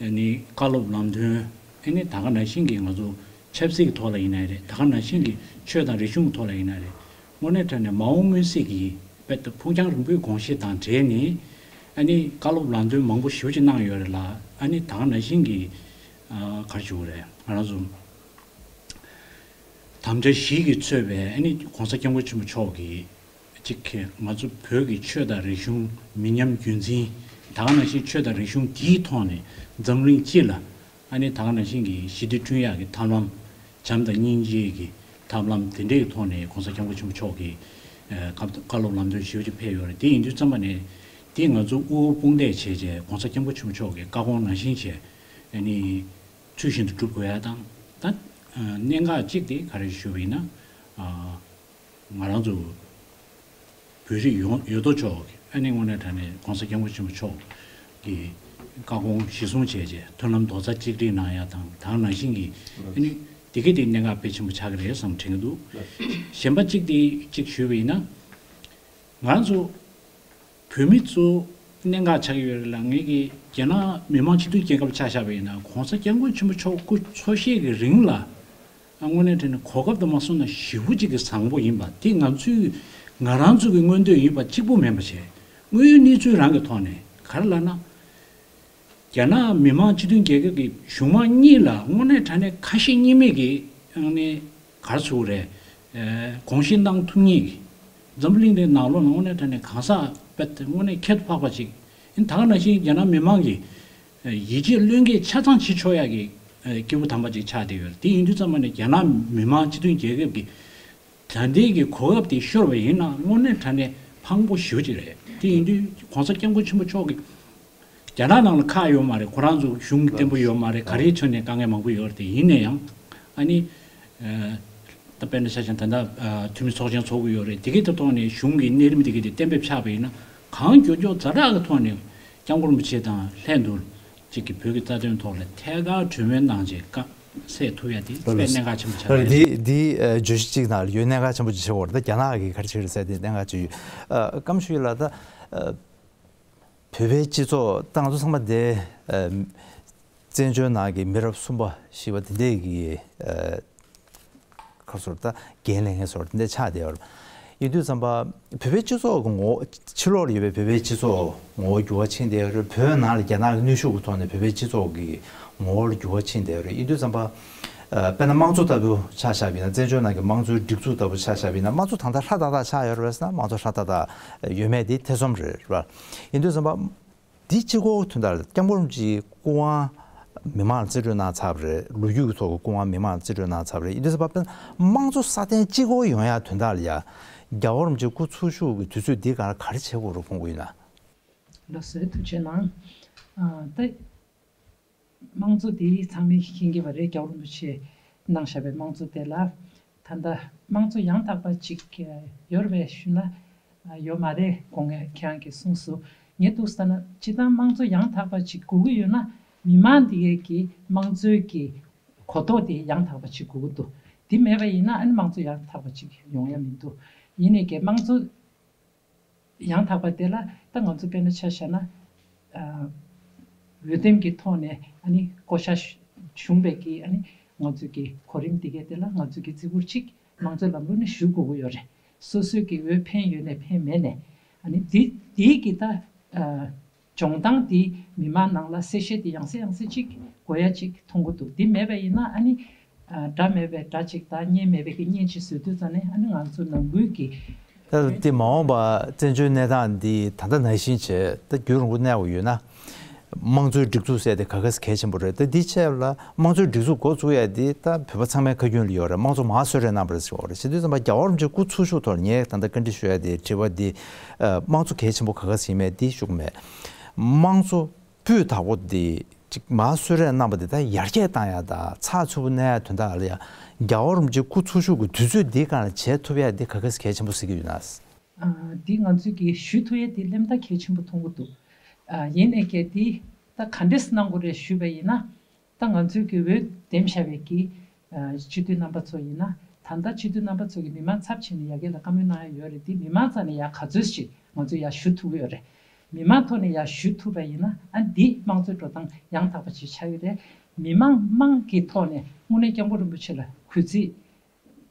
ཨ་ནི་བཀའ་སློབ་ལམ་སྟོན། ཨ་ནི་ད་ག་ནང་བཞིན་གྱི་ང་ཚོ་ཆབ་སྲིད་ཀྱི་ཐོག་ལ་ཡིན་ན་རེད། ད་ག་ནང་བཞིན་གྱི་ཆོས་དང་རིག་གཞུང་གི་ཐོག་ལ་ཡིན་ན་རེད། དངོས་གནས་དྲང་གནས་མ་འོངས་མངོན་གསལ་གྱི་དཔེ་ད་ཕུགས་རྒྱང་རིང་པོའི་དགོངས་བཞེད་དང་འབྲེལ་ནས་ཨ་ནི་བཀའ་སློབ་ལམ་སྟོན་མང་པོ་ཞེ་པོ་ཅིག་གནང་ཡོད་རེད་ལ། ཨ་ནི་ད་ག་ནང་བཞིན་གྱི་ཨ་ག་རེ་ཞུ་དགོས་རེད། ང་རང་ཚོ་ དམ་བཅའ་བཞི་གིས་གཙོས་པའི་ཨ་ནི་༸གོང་ས་༸སྐྱབས་མགོན་ཆེན་པོ་མཆོག་གིས་གཅིག་ང་ཚོ་བོད་ཀྱི་ཆོས་དང་རིག་གཞུང་མི་ཉམས་རྒྱུན་འཛིན། ད་ག་ནང་བཞིན་ཆོས་དང་རིག་གཞུང་དེའི་ཐོག་ནས་འཛམ་གླིང་སྤྱི་ལ་ཨ་ནི་ད་ག་ནང་བཞིན་གྱི་ཞི་བདེ་བསྐྲུན་ཡག་གི་ཐབས་ལམ། བྱམས་དང་སྙིང་རྗེ་གི་ཐབས་ལམ་དེ་འདྲའི་ཐོག་ནས་༸གོང་ས་༸སྐྱབས་མགོན་ཆེན་པོ་མཆོག་གིས་ཨ་བཀའ་བཀའ་སློབ་ལམ་སྟོན་ཞེ་པོ་ཅིག་ཕེབས་ཡོད་རེད། དེ་ཡིན་དུས་ཙམ་པ་ནས་དེ་ང་ཚོ་དབུ་བོ་དཔུང་འདེགས་བྱས་རྗེས་༸གོང་ས་༸སྐྱབས་མགོན་ཆེན་པོ་མཆོག་གི་བཀའ་དགོངས་ནང་བཞིན་བྱས་ཨ་ནི་ཚུལ་བཞིན་དུ་སྒྲུབ་དགོས་ཡ་དང་། ད་ཨ་གནད་འགག་གཅིག་དེ་ག་རེ་ཞུས་པ་ཡིན་ན། ཨ་ང་རང་ཚོ་བོད་རིགས་ཡོངས་ཡོད་དོ་ཅོག་གིས་ཨ་ནི་དངོས་གནས་དྲང་གནས་༸གོང་ས་༸སྐྱབས་མགོན་ཆེན་པོ་མཆོག་གི་བཀའ་དགོངས་གཞིར་བཟུང་བྱས་རྗེས་མཐུན་ལམ་རྡོག་རྩ་གཅིག་སྒྲིལ་གནང་ཡ་དང་། ད་ག་ནང་བཞིན་གྱི་ཨ་ནི་དེ་ག་དེ་གནད་འགག་དཔེ་ཆེན་པོ་ཆགས་ཀྱི་རེད་བསམ་དྲན་གྱི་འདུག་གཞན་པ་གཅིག་དེ་གཅིག་ཞུས་པ་ཡིན་ན། ང་རང་ཚོ་བོད་མི་ཚོ་གནད་འགག་ཆགས་ཀྱི་ཡོད་རེད་ལ། ངེད་ཀྱི་རྒྱ་ནག་མི་དམངས་སྤྱི་མཐུན་རྒྱལ་ཁབ་ཆ་བཞག་པ་ཡིན་ན་༸གོང་ས་༸སྐྱབས་མགོན་ཆེན་པོ་མཆོག་སྐུ་འཚོ་གཞེས་ཀྱི་རིང་ལ་དངོས་གནས་དྲང་གནས་གོ་སྐབས་དང་མ་སོང་ན་ཞེ་པོ་ཅིག་གི་བཟང་པོ་ཡིན་པ་དེ་ང་ཚོའི་ང་རང་ཚོ་གི་མངོན་འདོད་ཡིན་པ་གཅིག་པུ་མིན་པ་བྱས། དངོས་ཡོད་གནས་ཚུལ་རང་གི་ཐོག་ནས་ག་རེ་ལབ་ན། རྒྱ་ནག་མི་དམངས་སྤྱི་མཐུན་རྒྱལ་ཁབ་ཀྱི་གཞུང་མང་གཉིས་ལ་དངོས་གནས་དྲང་གནས་ཁ་ཞེ་གཉིས་མེད་ཀྱི་ཨང་ནི་ག་རེ་ཟེར་དགོས་རེད། ཨ་དགོངས་བཞེས་གནང་ཐུབ་མཁན་གྱི་འཛམ་བུ་གླིང་འདིའི་ནང་ལོགས་ལ་དངོས་གནས་དྲང་གནས་གང་ཟག་དཔེ་དེ་དངོས་གནས་ཁྱད་དུ་འཕགས་པ་ཅིག་ཡིན། ད་ག་ནང་བཞིན་རྒྱ་ནག་མི་དམངས་ཀྱི་ཡིད་ཆེས་བློས་འགེལ་ཆ་ཚང་བྱེད་ཆོག་ཡག་གི་སྐྱེས་བུ་དམ་པ་ཅིག་ཆགས་བསྡད་ཡོད་རེད། དེ་ཡིན་དུས་ཙམ་པ་ནས་རྒྱ་ནག་མི་དམངས་སྤྱི་མཐུན་རྒྱལ་ཁབ་ཀྱི་ད་ལྟའི་གི་གོ་སྐབས་དེ་ཤོར་བ་ཡིན་ན་དངོས་གནས་དྲང་གནས་ཕངས་པོ་ཞེ་པོ་ཅིག་རེད། དེ་ཡིན་དུས་༸གོང་ས་༸སྐྱབས་མགོན་ཆེན་པོ་མཆོག་གིས་རྒྱ་ནག་ནང་ལ་ཁག་ཡོད་མ་རེད། ཁོ་རང་ཚོ་གཞུང་བརྟན་པོ་ཡོད་མ་རེད། ག་རེའི་ཆ་ནས་དཀའ་ངལ་མང་པོ་ཡོད་རེད། དེ་ཡིན་ན་ཡང་ཨ་ནི་ཨ་ད་དཔེར་ན་ཆ་བཞག་ན་ད་ལྟ་ཨ་འཐུས་མི་ཚོགས་ཆེན་ཚོགས་ཀྱི་ཡོད་རེད། དེ་གའི་ཐོག་ནས་གཞུང་གི་གནས་རིམ་དེ་གའི་དེ་གཏན་འབེབས་ཆགས་པ་ཡིན་ན་གང་མགྱོགས་མགྱོགས་ཛ་དྲག་གི་ཐོག་ནས་༸སྐྱབས་མགོན་རིན་པོ་ཆེ་དང་ལྷན་དུ་གཅིག་གི་བོད་ཀྱི་རྩ་དོན་ཐོག་ལ་ཐད་ཀར་གྲོས་མོལ་གནང་རྗེས་དཀའ་སེལ་ཐུབ་ཡ་དེ་དཔེ་གནད་འགག་ཆེན་པོ་ཆགས་ཀྱི་རེད། འདི་འདི་ཨ་བརྗོད་གཞི་གཅིག་ནང་ལ་ཡོད། གནད་འགག་ཆེན་པོ་ཅིག་ཆགས་ཀྱི་ཡོད་རེད། ད་རྒྱ་ནག་གིས་ག་རེ་བྱེད་ཀྱི་རེད་ཟེར་དེ་གནད་འགག་ཅིག་ཡོད། ཨ་སྐམ་ཞུས་ལ་ད་ཨ་བོད་པའི་སྤྱི་ཚོགས་ད་ང་ཚོ་ཚང་མ་དེ་ཨ་བཙན་བྱོལ་ནང་གི་མི་རབས་གསུམ་པ་བཞི་པ་དེ་འདྲས་ཀྱི་ཨ་ཁ་སོར་ད་འགན་ལེན་མཁན་སོར་དེ་འདྲས་ཆགས་བསྡད་ཡོད་རེད། ཡིན་དུས་ཙམ་པ་བོད་པའི་སྤྱི་ཚོགས་ཀྱི་ངོ་བོ་ཕྱི་ལོགས་ལ་ཡོད་པའི་བོད་པའི་སྤྱི་ཚོགས་ངོ་བོ་འགྱུར་བ་ཕྱིན་བསྡད་ཡོད་རེད། བོད་ནང་ལ་རྒྱ་ནག་གི་གནོན་ཤུགས་ཀྱི་ཐོག་ནས་བོད་པའི་སྤྱི་ཚོགས་ཀྱི་ངོ་བོར་འགྱུར་བ་ཕྱིན་བསྡད་ཡོད་རེད། ཡིན་དུས་ཙམ་པ་ཨ་དཔེར་ན་དམངས་གཙོ་ལྟ་བུ་ཆ་བཞག་པ་ཡིན་ན། བཙན་བྱོལ་ནང་གི་དམངས་གཙོའི་སྒྲིག་འཛུགས་ལྟ་བུ་ཆ་བཞག་པ་ཡིན་ན། དམངས་གཙོ་ད་ལྟ་ཧྲ་ཏག་ཏག་ཆགས་ཡོད་རེད་ཟེར་ན་དམངས་གཙོ་ཧྲ་ཏག་ཏག་ཡོད་མེད་དེ་ཐེ་ཚོམ་རེད། རེད་པ། ཡིན་དུས་ཙམ་པ་འདི་གཅིག་པོ་དོན་དག་ལ་༸སྐྱབས་མགོན་རིན་པོ་ཆེའི་སྐུ་དབང་མི་མང་ལ་རྩིས་སྤྲོད་གནང་ཚར་བ་རེད། ལོ་རྒྱུས་ཀྱི་ཐོག་གི་སྐུ་དབང་མི་མང་ལ་རྩིས་སྤྲོད་གནང་ཚར་བ་རེད། ཡིན་དུས་ཙམ་པ་དཔེར་ན་དམངས་གཙོ་སྲ་བརྟན་གཅིག་པོ་ཡོང་ཡ་དོན་དག་ལ་ཡ་རྒྱལ་བ་རིན་པོ་ཆེ་སྐུ་འཚོ་བཞུགས་ཀྱི་དུས་ཚོད་འདི་སྒང་ལ་ག་རེ་བྱེད་དགོས་རེད་དགོངས་ཀྱི་ཡོད་ན། ལགས་སོ། ཐུགས་རྗེ་གནང་། ཨ་ད། དམངས་གཙོ་དེ་ཚང་མས་མཁྱེན་གྱི་ཡོད་རེད།༸སྐྱབས་མགོན་རིན་པོ་ཆེས་གནང་བཞག་པའི་དམངས་གཙོ་དེ་ལ། ད་ལྟ་དམངས་གཙོ་ཡང་དག་པ་ཅིག་ཡོད་རེད་པས་ཞུས་ན་ཡོད་མ་རེད་དགོངས། ཁྱེད་རང་གིས་གསུངས་སོང་། ངས་འདུག་ཟེར་ན་སྤྱིར་བཏང་དམངས་གཙོ་ཡང་དག་པ་ཅིག་དགོས་ཀྱི་ཡོད་ན་མི་མང་དེ་གའི་གི་དམངས་གཙོའི་གི་གོ་རྟོགས་དེ་ཡང་དག་པ་ཅིག་དགོས་ཀྱི་འདུག་དེ་མེད་པ་ཡིན་ན་ཨ་ནི་དམངས་གཙོ་ཡང་དག་པ་ཅིག་ཡོང་ཡ་མི་འདུག་ཡིན་ནའི་གི་དམངས་གཙོ་ཡང་དག་པ་དེ་ལ་ད་ང་ཚོ་དཔེར་ན་ཆ་བཞག་ན། ཨ་འོས་འདེམས་ཀྱི་ཐོག་ནས་ཨ་ནི་བསྐོ་བཞག་བྱུང་བའི་གི་ཨ་ནི་ང་ཚོ་གི་གོ་རིམ་དེ་གའི་དེ་ལ་ང་ཚོ་གི་བརྩི་བཀུར་ཅིག་དམངས་གཙོའི་ལམ་ལུགས་ནས་ཞུ་དགོས་ཀྱི་ཡོད་རེད། སོ་སོའི་གི་འོས་འཕེན་ཡོད་ནས་འཕེན་མེད་ནས་ཨ་ནི་དེ་དེའི་གི་ད་ཨ་སྦྱོང་སྟངས་དེ་མི་མང་ནང་ལ་གསལ་བཤད་དེ་ཡང་སེ་ཡང་སེ་ཅིག་དགོས་ཡ་ཅིག་མཐོང་གི་འདུག་དེ་མེད་པ་ཡིན་ན་ཨ་ནི། ཨ་དགྲ་མེད་པའི་དགྲ་གཅིག་དང་གཉེན་མེད་པའི་གི་གཉེན་གཅིག་བཟོ་དུས་ཙང་ནས་ཨ་ནི་ང་ཚོ་ནང་ཁུལ་གྱི། ད་དེ་མ་འོངས་པ་བཙན་བྱོལ་གནས་སྟངས་འདི་ད་ལྟ་ནང་བཞིན་བྱས་ད་རྒྱུན་རིང་པོ་གནས་དགོས་ཡོད་ན། དམངས་གཙོའི་སྒྲིག་འཛུགས་ཟེར་དེ་ག་ག་གལ་ཆེན་པོ་རེད། ད་འདི་ཆེད་ལ་དམངས་གཙོའི་སྒྲིག་འཛུགས་འགོ་བཙུགས་ཡ་འདི་ད་བོད་པ་ཚང་མའི་ཁ་རྒྱུན་ལ་ཡོད་རེད། དམངས་གཙོ་མར་གསོལ་རས་གནང་བ་རེད་ཟེར་བ་རེད། བྱེད་དུས་ཙམ་པ་རྒྱལ་བ་རིན་པོ་ཆེ་སྐུ་འཚོ་བཞུགས་ཐོག་ལ་ངས་ད་ལྟ་བཀའ་འདྲི་ཞུ་ཡ་དེ་དྲི་བ་འདི། ཨ་དམངས་གཙོ་གལ་ཆེན་པོ་ག་ག་ཟིན་མེད་འདི་ཞུ་གི་མེད། དམངས་གཙོ། སྤུས་དག་པོ་འདི་ཅིག་མར་གསོལ་རས་གནང་བ་འདི་ད་ཡར་རྒྱས་བཏང་ཡ་དང་ཚགས་ཚུད་པོ་གནས་ཡ་དོན་དག་ལ་ཡ་རྒྱལ་བ་རིན་པོ་ཆེ་སྐུ་འཚོ་བཞུགས་ཀྱི་དུས་ཚོད་འདིའི་སྒང་ལ་བྱེད་ཐུབ་ཡ་འདི་ག་ག་གལ་ཆེན་པོ་གཟིགས་ཀྱི་ཡོད་ན། ཨ་འདི་ང་ཚོས་ཀྱིས་ཞུ་ཐུབ་ཡ་འདི་གླེང་སྟེགས་གལ་ཆེན་པོ་མཐོང་གི་འདུག་ཨ་ཡིན་ནའི་ཀྱང་འདི་ད་ག་འདྲས་གནང་དགོས་རེད་ཞུས་པ་ཡིན་ན། ད་ང་ཚོས་ཀྱི་འོས་འདེམས་བཞག་པའི་གི་ཨ་སྤྱི་འཐུས་རྣམ་པ་ཚོ་ཡིན་ན་ད་ལྟ་སྤྱི་འཐུས་རྣམ་པ་ཚོ་གི་མི་མང་ཚབ་བྱས་ནས་ཡ་གི་ལ་བཀའ་མོལ་གནང་ཡ་ཡོད་རེད། འདི་མི་མང་རྩ་ནས་ཡ་ག་ཚོད་ཅིག་ང་ཚོས་ཡ་ཞུ་ཐུབ་ཀྱི་ཡོད་རེད། མི་མང་ཐོག་ནས་ཡ་ཞུ་ཐུབ་པ་ཡིན་ན་ཨ་འདི་དམངས་གཙོའི་འགྲོ་སྟངས་ཡང་དག་པ་ཅིག་ཆགས་ཀྱི་རེད། མི་མང་མང་གི་ཐོག་ནས་དངོས་གནས་སྐྱབས་མགོན་རིན་པོ་ཆེ་ལ་གུས་བརྩི་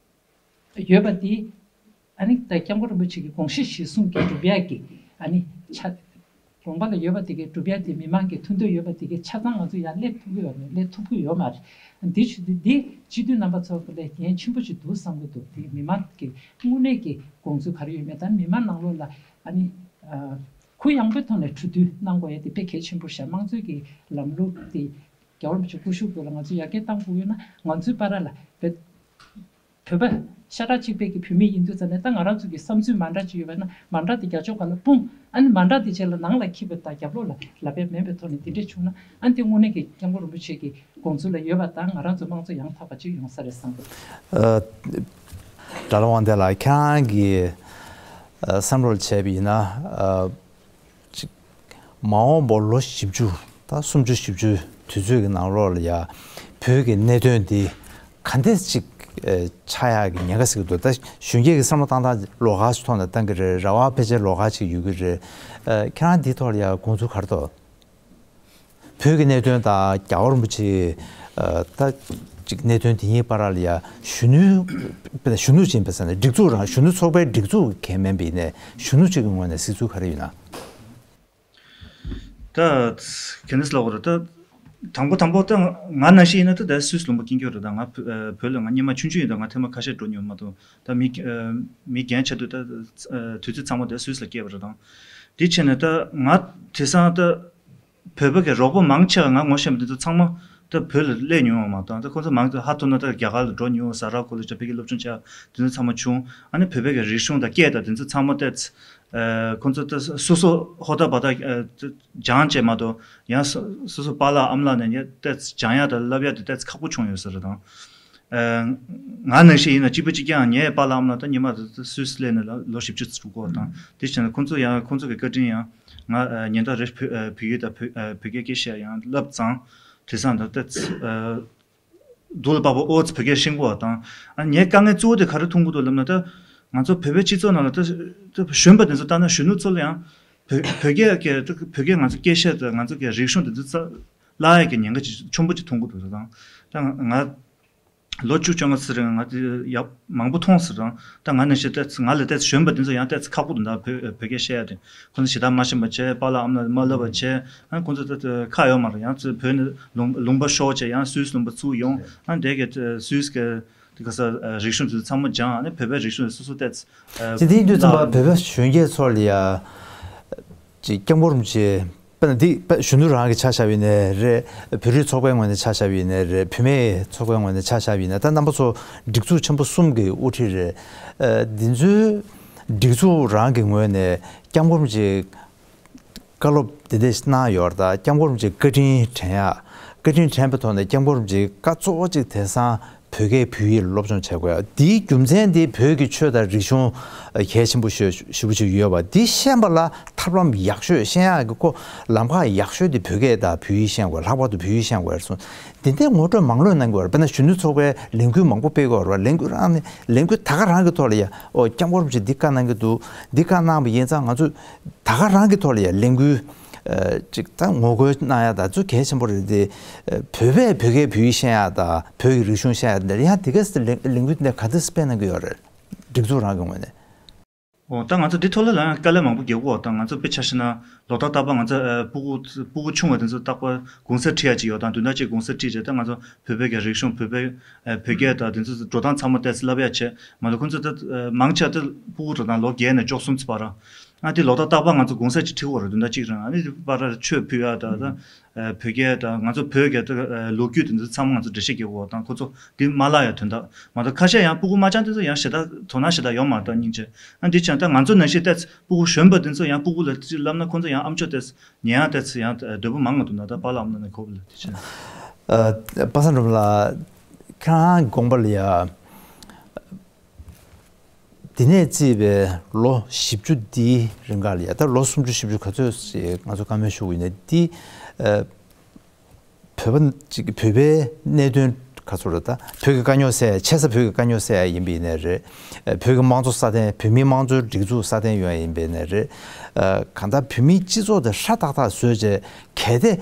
ཡོད་པ་འདི་ཨ་ནི་ད་སྐྱབས་མགོན་རིན་པོ་ཆེ་གི་དགོངས་གཞི་གཞིར་བཟུང་གི་སྒྲུབ་ཡ་གི་ཨ་ནི་ཆ་ དགོངས་པ་ལ་ཡོད་པ་དེ་གའི་སྒྲུབ་ཡ་དེ་མི་མང་གི་མཐུན་འདོད་ཡོད་པ་དེ་གའི་ཆ་ཚང་ང་ཚོ་ཡར་སླེབས་ཐུབ་ཀྱི་ཡོད་མེད། སླེབས་ཐུབ་ཀྱི་ཡོད་མ་རེད། འདི་ཆུ་འདི་འདི་སྤྱི་འཐུས་རྣམ་པ་ཚོ་ལ་འགན་ཆེན་པོ་ཞིག་འདུག་བསམ་གྱི་འདུག་དེ་མི་མང་གི་དངོས་གནས་ཀྱི་དགོངས་ཚུལ་ག་རེ་ཡོད་མེད་དང་། མི་མང་ནང་ལོགས་ལ་ཨ་ནི་ཨ་གུ་ཡངས་པོའི་ཐོག་ནས་གྲོས་བསྡུར་གནང་དགོས་ཡ་དེ་དཔེ་གལ་ཆེན་པོ་ཤར། དམངས་གཙོའི་གི་ལམ་ལུགས་དེ་རྒྱལ་བ་རིན་པོ་ཆེ་སྐུ་གཞུག་ཏུ་ལ་ང་ཚོས་ཡར་རྒྱས་གཏང་དགོས་ཡོད་ན། ང་ཚོའི་བར་ལ་བོད་བོད་པ་ཤ་ཁྲག་གཅིག་པའི་གི་བོད་མི་ཡིན་དུས་ཙམ་ནས། ད་ང་རང་ཚོ་གི་བསམ་ཚུལ་མ་འདྲ་ཅིག་ཡོད་པ་ན་མ་འདྲ་དེ་རྒྱ་ཕྱོགས་སྒང་ལ་སྤུངས། ཨ་ནི་མ་འདྲ་དེ་རྗེས་ལ་ནང་ལ་འཁྱེར་བ་དང་རྒྱབ་ལོགས་ལ་ལབ་ཡ་མེད་པའི་ཐོག་ནས་དེ་འདྲས་བྱུང་ན། ཨ་ནི་དེ་དངོས་གནས་ཀྱི་སྐྱབས་མགོན་རིན་པོ་ཆེ་གི་དགོངས་ཚུལ་ལ་ཡོད་པ་དང་། ང་རང་ཚོ་དམངས་གཙོ་ཡང་དག་པ་ཅིག་ཡོང་ས་རེད་བསམ་གི། ཨ། དགྲ་ལྷ་དབང་ལྡན་ལགས། ཁྱེད་རང་གི་ཨ་བསམ་བློར་བྱས་པ་ཡིན་ན། ཨ། ཅིག་མ་འོངས་པ་ལོ་བཞི་བཅུ་དང་སུམ་ཅུ་བཞི་བཅུ་དུས་ཚོད་ཀྱི་ནང་ལོགས་ལ་ཡ་བོད་ཀྱི་གནད་དོན་འདི་ག་འདྲས་ཅིག་ཨེ་ཆགས་ཡག་གི་ཉེན་ཁ་ཟེར་གྱི་འདུག་ད་གཞོན་སྐྱེས་ཀྱི་བསམ་བློ་བཏང་སྟངས་ལོགས་ཀ་ཞིག་མཐོང་ན་བཏང་གི་རེད། རེ་བ་ཕལ་ཆེར་ལོགས་ཀ་ཅིག་ཡོད་ཀྱི་རེད། ཨེ་ཁྱེད་རང་འདིའི་ཐོག་ལ་ཡ་དགོངས་ཚུལ་ག་རེ་འདུག་བོད་ཀྱི་གནད་དོན་དང་རྒྱལ་བ་རིན་པོ་ཆེ་ཨ་ད་ཅིག་གནད་དོན་དེ་གཉིས་བར་ལ་ཡ་གཞོན་ནུ་གཞོན་ནུ་ཅན་པ་ཟེར་ན། སྒྲིག་འཛུགས་རང་གཞོན་ནུ་ཚོགས་པའི་སྒྲིག་འཛུགས་གལ་མིན་པ་ཡིན་ནའི་གཞོན་ནུ་ཅིག་གི་ངོས་ནས་གཟིགས་ཚུལ་ག་རེ་ཡོད་ན། ད་ག་འདྲས་ལབ་དགོས་རེད། ད་དང་པོ་དང་པོ་ད་ང་ནང་བཞིན་ཡིན་ན་ད་ད་སུད་སི་ལུང་པ་སྐྱེས་མཁན་རེད། ད་ང་བོད་ཨ་བོད་ལ་ང་སྔོན་མ་ཆུང་ཆུང་ཡིན་དུས་ང་ཐེངས་མ་ཁ་ཤས་འགྲོ་མྱོང་མ་གཏོགས། ད་མི་ཨ་མི་རྒན་ཆགས་དུས་ད་ཨ་དུས་ཚོད་ཚང་མ་ད་སུད་སི་ལ་སྐྱེལ་བ་རེད། ད་དེ་བྱས་ནས་ད་ང་དེང་སང་ད་བོད་པ་གི་རོགས་པ་མང་ཆེ་བ་ང་ངོ་ཤེས་པ་དེ་ཚོ་ཚང་མ་ད་བོད་ལ་སླེབས་མྱོང་བ་མ་གཏོགས། ད་ཁོང་ཚོ་མང་ཚོ་ཧ་ཐོར་ན་ད་རྒྱ་གར་ལ་འགྲོ་མྱོང་། ཟ་ར་ཁོ་ལ་ཅིག་ཕ་གིར་སློབ་སྦྱོང་བྱས་དེ་ཚོ་ཚང་མ་བྱུང་། ཨ་ནི་བོད་པའི་གི་རིག་གཞུང་དང་སྐད་དང་དེ་ཚོ་ཚང་མ་ཏོག་ཙམ་ཨ་ཁོང་ཚོ་ད་སོ་སོ་ཧོ་ད་བ་ད་ཨ་སྦྱངས་བྱས་མ་གཏོགས། ཡང་སོ་སོ་སོ་པཱ་ལགས་ཨ་མ་ལགས་ནས་ཡང་ཏོག་ཙམ་སྦྱང་ཡ་དང་བསླབ་ཡ་དེ་ཏོག་ཙམ་ཁག་པོ་བྱུང་ཡོད་ས་རེད། དང་ཨ་ང་ནང་བཞིན་ཡིན་ན་གཅིག་པ་གཅིག་རྐྱང་། ངའི་པཱ་ལགས་ཨ་མ་ལགས་ད་སྔོན་མ་ད་སུད་སི་སླེབས་ནས་ལོ་བཞི་བཅུ་ཙམ་འགྲོ་གི་ཡོད། དང་དེ་བྱས་ན་ཁོང་ཚོ་ཡང་ཁོང་ཚོ་གི་བཀའ་དྲིན་ཡང་ང་ཨ་ཉིན་ལྟར་རེ་བོད་ཨ་བོད་ཡིག་དང་བོད་ཨ་བོད་སྐད་སྐད་བཤད་ཡང་བསླབ་ཙང་། དེང་སང་ད་ཏོག་ཙམ་ཨ་སྡུག་ལ་དཔག་པའི་ཨོ་ཙི་བོད་སྐད་ཤེས་དགོས་པ་དང་། ཨ་ངའི་དཀའ་ངལ་གཙོ་བོ་དེ་ག་རེ་མཐོང་གི་འདུག་ལབ་ན། ད་ང་ཚོ་བོད་པའི་སྤྱི་ཚོགས་ནང་ལ་ད་ད་གཞོན་པ་དེ་ཚོ་ལྟ་ན་གཞོན་ནུ་ཚོ་ལ་ཡང་བོད་བོད་སྐད་ཀྱི་ད་བོད་སྐད་ང་ཚོ་སྐད་བཤད་དང་ང་ཚོ་གི་རིག་གཞུང་དེ་ཚོ་རྩ་བརླག་ཡག་གི་ཉེན་ཁ་ཅིག་ཆེན་པོ་ཅིག་མཐོང་གི་འདུག་ད་ད་ང་ལོ་བཅུ་བཅོ་ལྔ་ཙམ་རིང་ང་དེ་ཡག་མང་པོ་མཐོང་ཟེར་རང་། ད་ང་ནང་བཞིན་ཏོག་ཙམ་ང་ལས་ཏོག་ཙམ་གཞོན་པ་དེ་ཚོ་ཡང་ཏོག་ཙམ་ཁག་པོ་འདུག་ད་བོད་བོད་སྐད་བཤད་ཡ་དེ། ཁོ་ཚོ་ཞེ་དྲག་མ་ཤེས་པ་བྱས། པཱ་ལགས་ཨ་མ་ལགས་མ་ལབ་པ་བྱས། ཨ་ཁོང་ཚོ་ད་ད་ཁག་ཡོད་མ་རེད། ཡང་ཚུར་བོད་ནས་ལུང་ལུང་པ་ཤོར་བྱས་ཡང་སུད་སི་ལུང་པ་ཚུར་ཡོང་། ཨ་དེ་གའི་སུད་སི་གི་དེ་ག་ས་རིག་གཞུང་དེ་ཚོ་ཚང་མ་སྦྱངས། ཨ་ནི་བོད་པའི་རིག་གཞུང་དེ་སོ་སོ་ཏོག་ཙམ་ཨ་ཅི་དེ་ཡིན་དུས་ཙམ་པ་བོད་པ་གཞོན་སྐྱེས་ཚོ་ལ་ཡ་ཅིག་སྐྱབས་མགོན་རིན་པོ་ཆེ། དཔེར་ན་འདི་དཔེ་གཞོན་ནུ་རང་གི་ཆ་བཞག་པ་ཡིན་ནའི་རེད། བོད་རིགས་ཚོགས་པའི་ངོས་ནས་ཆ་བཞག་པ་ཡིན་ནའི་རེད། བུད་མེད་ཚོགས་པའི་ངོས་ནས་ཆ་བཞག་པ་ཡིན་ན། ད་རྣམ་པ་ཚོ་སྒྲིག་འཛུགས་ཆེན་པོ་གསུམ་གྱི་དབུ་ཁྲིད་རེད། ཨ་འདི་ཚོའི་སྒྲིག་འཛུགས་རང་གི་ངོས་ནས་སྐྱབས་མགོན་རིན་པོ་ཆེའི་བཀའ་སློབ་འདི་འདྲ་གནང་ཡོད་རེད། ད་སྐྱབས་མགོན་རིན་པོ་ཆེའི་བཀའ་དྲིན་དྲན་ཡག་བཀའ་དྲིན་དྲན་པའི་ཐོག་ནས་སྐྱབས་མགོན་རིན་པོ་ཆེའི་བཀའ་གཙོ་བོ་གཅིག་དེང་སང་བོད་སྐད་བོད་ཡིག་སློབ་སྦྱོང་བྱེད་དགོས་ཡ། འདིའི་རྒྱུ་མཚན་འདི་བོད་ཀྱི་ཆོས་དང་རིག་གཞུང་གལ་ཆེན་པོ་ཤོས་ཞེ་པོ་ཅིག་ཡོད་པ་འདི་ཤེས་པ་ལ་ཐབས་ལམ་ཡག་ཤོས་ཤེས་ཡག་གི་ཁོ་ལམ་ཁ་ཡག་ཤོས་འདི་བོད་སྐད་དང་བོད་ཡིག་ཤེས་དགོས། ལྷག་པར་དུ་བོད་ཡིག་ཤེས་དགོས་རེད་གསུངས། འདི་འདྲའི་ངོ་སྤྲོད་མང་ལོས་གནང་དགོས་རེད། དཔེར་ན་གཞོན་ནུ་ཚོགས་པའི་ལས་འགུལ་མང་པོ་སྤེལ་དགོས་རེད་བ། ལས་འགུལ་རང་ནས་ལས་འགུལ་ད་ག་རང་གི་ཐོག་ལ་ཡ་ཨོ་སྐྱབས་མགོན་རིན་པོ་ཆེས་འདི་བཀའ་གནང་གི་འདུག་འདི་བཀའ་གནང་བ་ཡིན་ཙང་ང་ཚོས་ད་ག་རང་གི་ཐོག་ལ་ཡ་ལས་འགུལ་ཨ་ཅིག་ད་ངོ་རྒོལ་གནང་ཡ་ད་ཚོ་གལ་ཆེན་པོ་རེད་དེ། ཨ་བོད་པས་བོད་སྐད་བོད་ཡིག་ཤེས་ཡ་ད་བོད་ཀྱི་རིག་གཞུང་ཤེས་ཡ་དེ་ཡང་དེ་ག་ལས་ལས་འགུལ་དེ་ག་འདྲ་སྤེལ་གནང་གི་ཡོད་རེད། སྒྲིག་འཛུགས་རང་གི་ངོས་ནས། འོ་ད་ང་ཚོ་འདི་ཐོག་ལ་ལ་ཡང་དཀའ་ལས་མང་པོ་རྒྱག་གི་ཡོད། ད་ང་ཚོ་དཔེ་ཆ་བཞག་ན་ལོ་ལྟར་རྟག་པར་ང་ཚོ་ཨ་སྤུ་གུ་སྤུ་གུ་ཆུང་བ་དེ་ཚོ་རྟག་པར་གུང་སེང་ཁྲིད་ཡ་ཅིག་ཡོད། ད་བདུན་ཕྲག་གཅིག་གུང་སེང་ཁྲིད་རེད། ད་ང་ཚོ་བོད་པའི་གི་རིག་གཞུང་བོད་པའི་ཨ་བོད་སྐད་དང་དེ་ཚོ་འགྲོ་སྟངས་ཚང་མ་ཏོག་ཙམ་བསླབ་ཡ་བྱས་མ་གཏོགས། ཁོང་ཚོ་ད་ཨ་མང་ཆེ་བ་ད་སྤུ་གུ་འགྲོ་སྟངས་ལོ་བརྒྱད་ནས་བཅུ་གསུམ་ཙམ་བར། ཨ་དེ་ལོ་ལྟར་རྟག་པར་ང་ཚོ་གུང་སེང་ཅིག་ཁྲིད་དགོས་རེད། བདུན་ཕྲག་གཅིག་རིང་། ཨ་ནི་དེ་བར་ཆོས་ཕུལ་ཡ་དང་ད་ཨ་བོད་སྐད་དང་ང་ཚོ་བོད་ཀྱི་ད་ཨ་ལོ་རྒྱུས་དེ་ཚོ་ཚང་མ་ང་ཚོ་འགྲེལ་བཤད་རྒྱག་དགོས་དང་། ཁོ་ཚོ་དེ་མ་བརླག་ཡ་དོན་དག་མ་གཏོགས། ཁ་ཤས་ཡང་སྤུ་གུ་དམར་རྐྱང་དེ་ཚོ་ཡང་ཞེ་དྲག་དོ་སྣང་ཞེ་དྲག་ཡོད་མ་རེད། ད་སྙིང་རྗེ། ཨ་འདི་བྱས་ད་ང་ཚོ་ནང་བཞིན་ཏོག་ཙམ་སྤུ་གུ་གཞོན་པ་དེ་ཚོ་ཡང་སྤུ་གུ་ལ་ཅིག་བསླབ་ན་ཁོ་ཚོ་ཡང་ཨ་མཆོག་ཏོག་ཙམ་ཉན་ཡ་ཏོག་ཙམ་ཡང་འདོད་པ་མང་བ་འདུག་ན། ད་པཱ་ལགས་ཨ་མ་ལགས་ནས་གོ་བ་ལ་དེ་བྱས། ཨ་པ་སངས་སྒྲོལ་མ་ལགས། ཁྱེད་རང་དགོངས་པ་ལ་ཡ། འདི་ནས་བརྩིས་པའི་ལོ་བཞི་བཅུ་འདིའི་རིང་ག་ལ་ཡ། ད་ལོ་སུམ་ཅུ་བཞི་བཅུ་ག་ཚོད་ཞིག་ང་ཚོ་བཀའ་མོལ་ཞུ་དགོས་ཡིན་ན། འདི་ཨ་བོད་པ་ཅིག་བོད་པའི་གནད་དོན་ག་ཚོད་རེད། ད་བོད་ཀྱི་དཀའ་རྙོག་སེལ་ཡ། ཆེ་ས་བོད་ཀྱི་དཀའ་རྙོག་སེལ་ཡ་ཡིན་པ་ཡིན་ནའི་རེད། ཨ་བོད་ཀྱི་དམངས་གཙོ་སྲ་བརྟན། བོད་མིའི་དམངས་གཙོའི་སྒྲིག་འཛུགས་སྲ་བརྟན་ཡོང་ཡ་ཡིན་པ་ཡིན་ནའི་རེད། ཨ་གང་ལྟར་བོད་མིའི་སྤྱི་ཚོགས་དེ་ཧྲ་ཏག་ཏག་བཟོས་བྱས། གལ་ཏེ་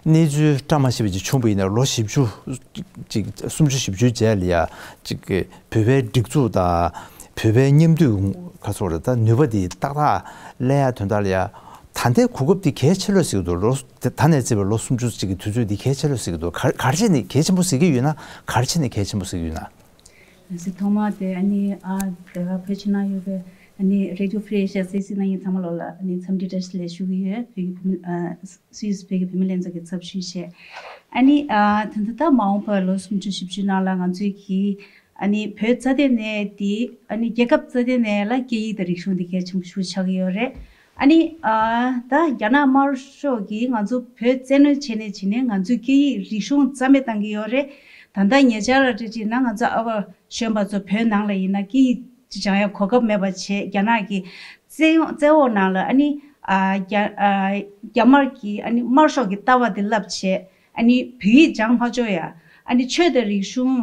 གནས་ཚུལ་བཀྲ་མ་ཤིས་པ་ཅིག་བྱུང་བ་ཡིན་ན། ལོ་བཞི་བཅུ་ཅིག་སུམ་ཅུ་བཞི་བཅུའི་རྗེས་ལ་ཡ་ཅིག་གི་བོད་པའི་སྒྲིག་འཛུགས་དང་བོད་པའི་མཉམ་འདུས་ག་ཚོད་རེད། ད་ནུས་པ་དེ་ཏག་ཏག་ལེན་ཡ་དོན་དག་ལ་ཡ། ད་ ཨ་འདའི་གོ་སྐབས་འདི་གལ་ཆེ་ལོས་ཟེར་གྱི་འདུག་ལོ་ད་ནས་བརྩིས་པའི་ལོ་སུམ་ཅུ་ཅིག་གི་དུས་ཚོད་འདི་གལ་ཆེ་ལོས་ཟེར་གྱི་འདུག་ག་ག་རེ་བྱས་ནས་གལ་ཆེན་པོ་ཟེར་གྱི་ཡོད་ན། ག་རེ་བྱས་ནས་གལ་ཆེན་པོ་ཟེར་གྱི་ཡོད་ན། ཟེར་ཐོག་མ་དེ་ཨ་ནི་ཨ་དེ་ག་བོད་ཕྱི་ནང་ཡོད་པའི་ཨ་ནི་Radio Free Asia སེ་སི་ནང་ཡིན་ཚང་མ་ལོག་ལ་ཨ་ནི་འཚམས་འདྲི་བཀྲ་ཤིས་བདེ་ལེགས་ཞུ་གི་ཡོད། བོད་ཀྱི་བུད་མེད་ཨ་སུད་སི་བོད་ཀྱི་བུད་མེད་ལྷན་ཚོགས་ཀྱི་ཚབ་ཞུས་བྱས། ཨ་ནི་ཨ་ད་ལྟ་ད་མ་འོངས་པའི་ལོ་སུམ་ཅུ་བཞི་བཅུ་ནང་ལ་ང་ཚོས་ཀྱི་ཨ་ནི་བོད་རྩ་དོན་ནས་དེ་ཨ་ནི་རྒྱལ་ཁབ་རྩ་དོན་ནས་ལ་སྐད་ཡིག་དང་རིག་གཞུང་དེ་གལ་ཆེན་པོ་ཞིག་ཆགས་ཀྱི་ཡོད་རེད། ཨ་ནི་ཨ་ད་རྒྱ་ནག་དམར་ཤོག་གིས་ང་ཚོ་བོད་བཙན་གནོན་བྱས་ནས་བྱས་ནས་ང་ཚོའི་སྐད་ཡིག་རིག་གཞུང་རྩ་མེད་བཏང་གི་ཡོད་རེད། ད་ལྟ་ཉེ་ཆར་ལ་བལྟས་ན་ང་ཚོ་ཨ་བ་གཞོན་པ་ཚོ་བོད་ནང་ལ་ཡིན་ན་སྐད་ཡིག་ཅིག་སྦྱང་ཡ་གོ་སྐབས་མེད་པ་བྱས། རྒྱ་ནག་གི་བཙན་བཙན་འོག་ནང་ལ་ཨ་ནི་ཨ་རྒྱ་ཨ་རྒྱ་དམར་གྱི་ཨ་ནི་དམར་ཤོག་གི་ལྟ་བ་དེ་བསླབ་བྱས། ཨ་ནི་བོད་ཡིག་སྦྱང་མ་ཆོག་ཡ། ཨ་ནི་ཆོས་དང་རིག་གཞུང་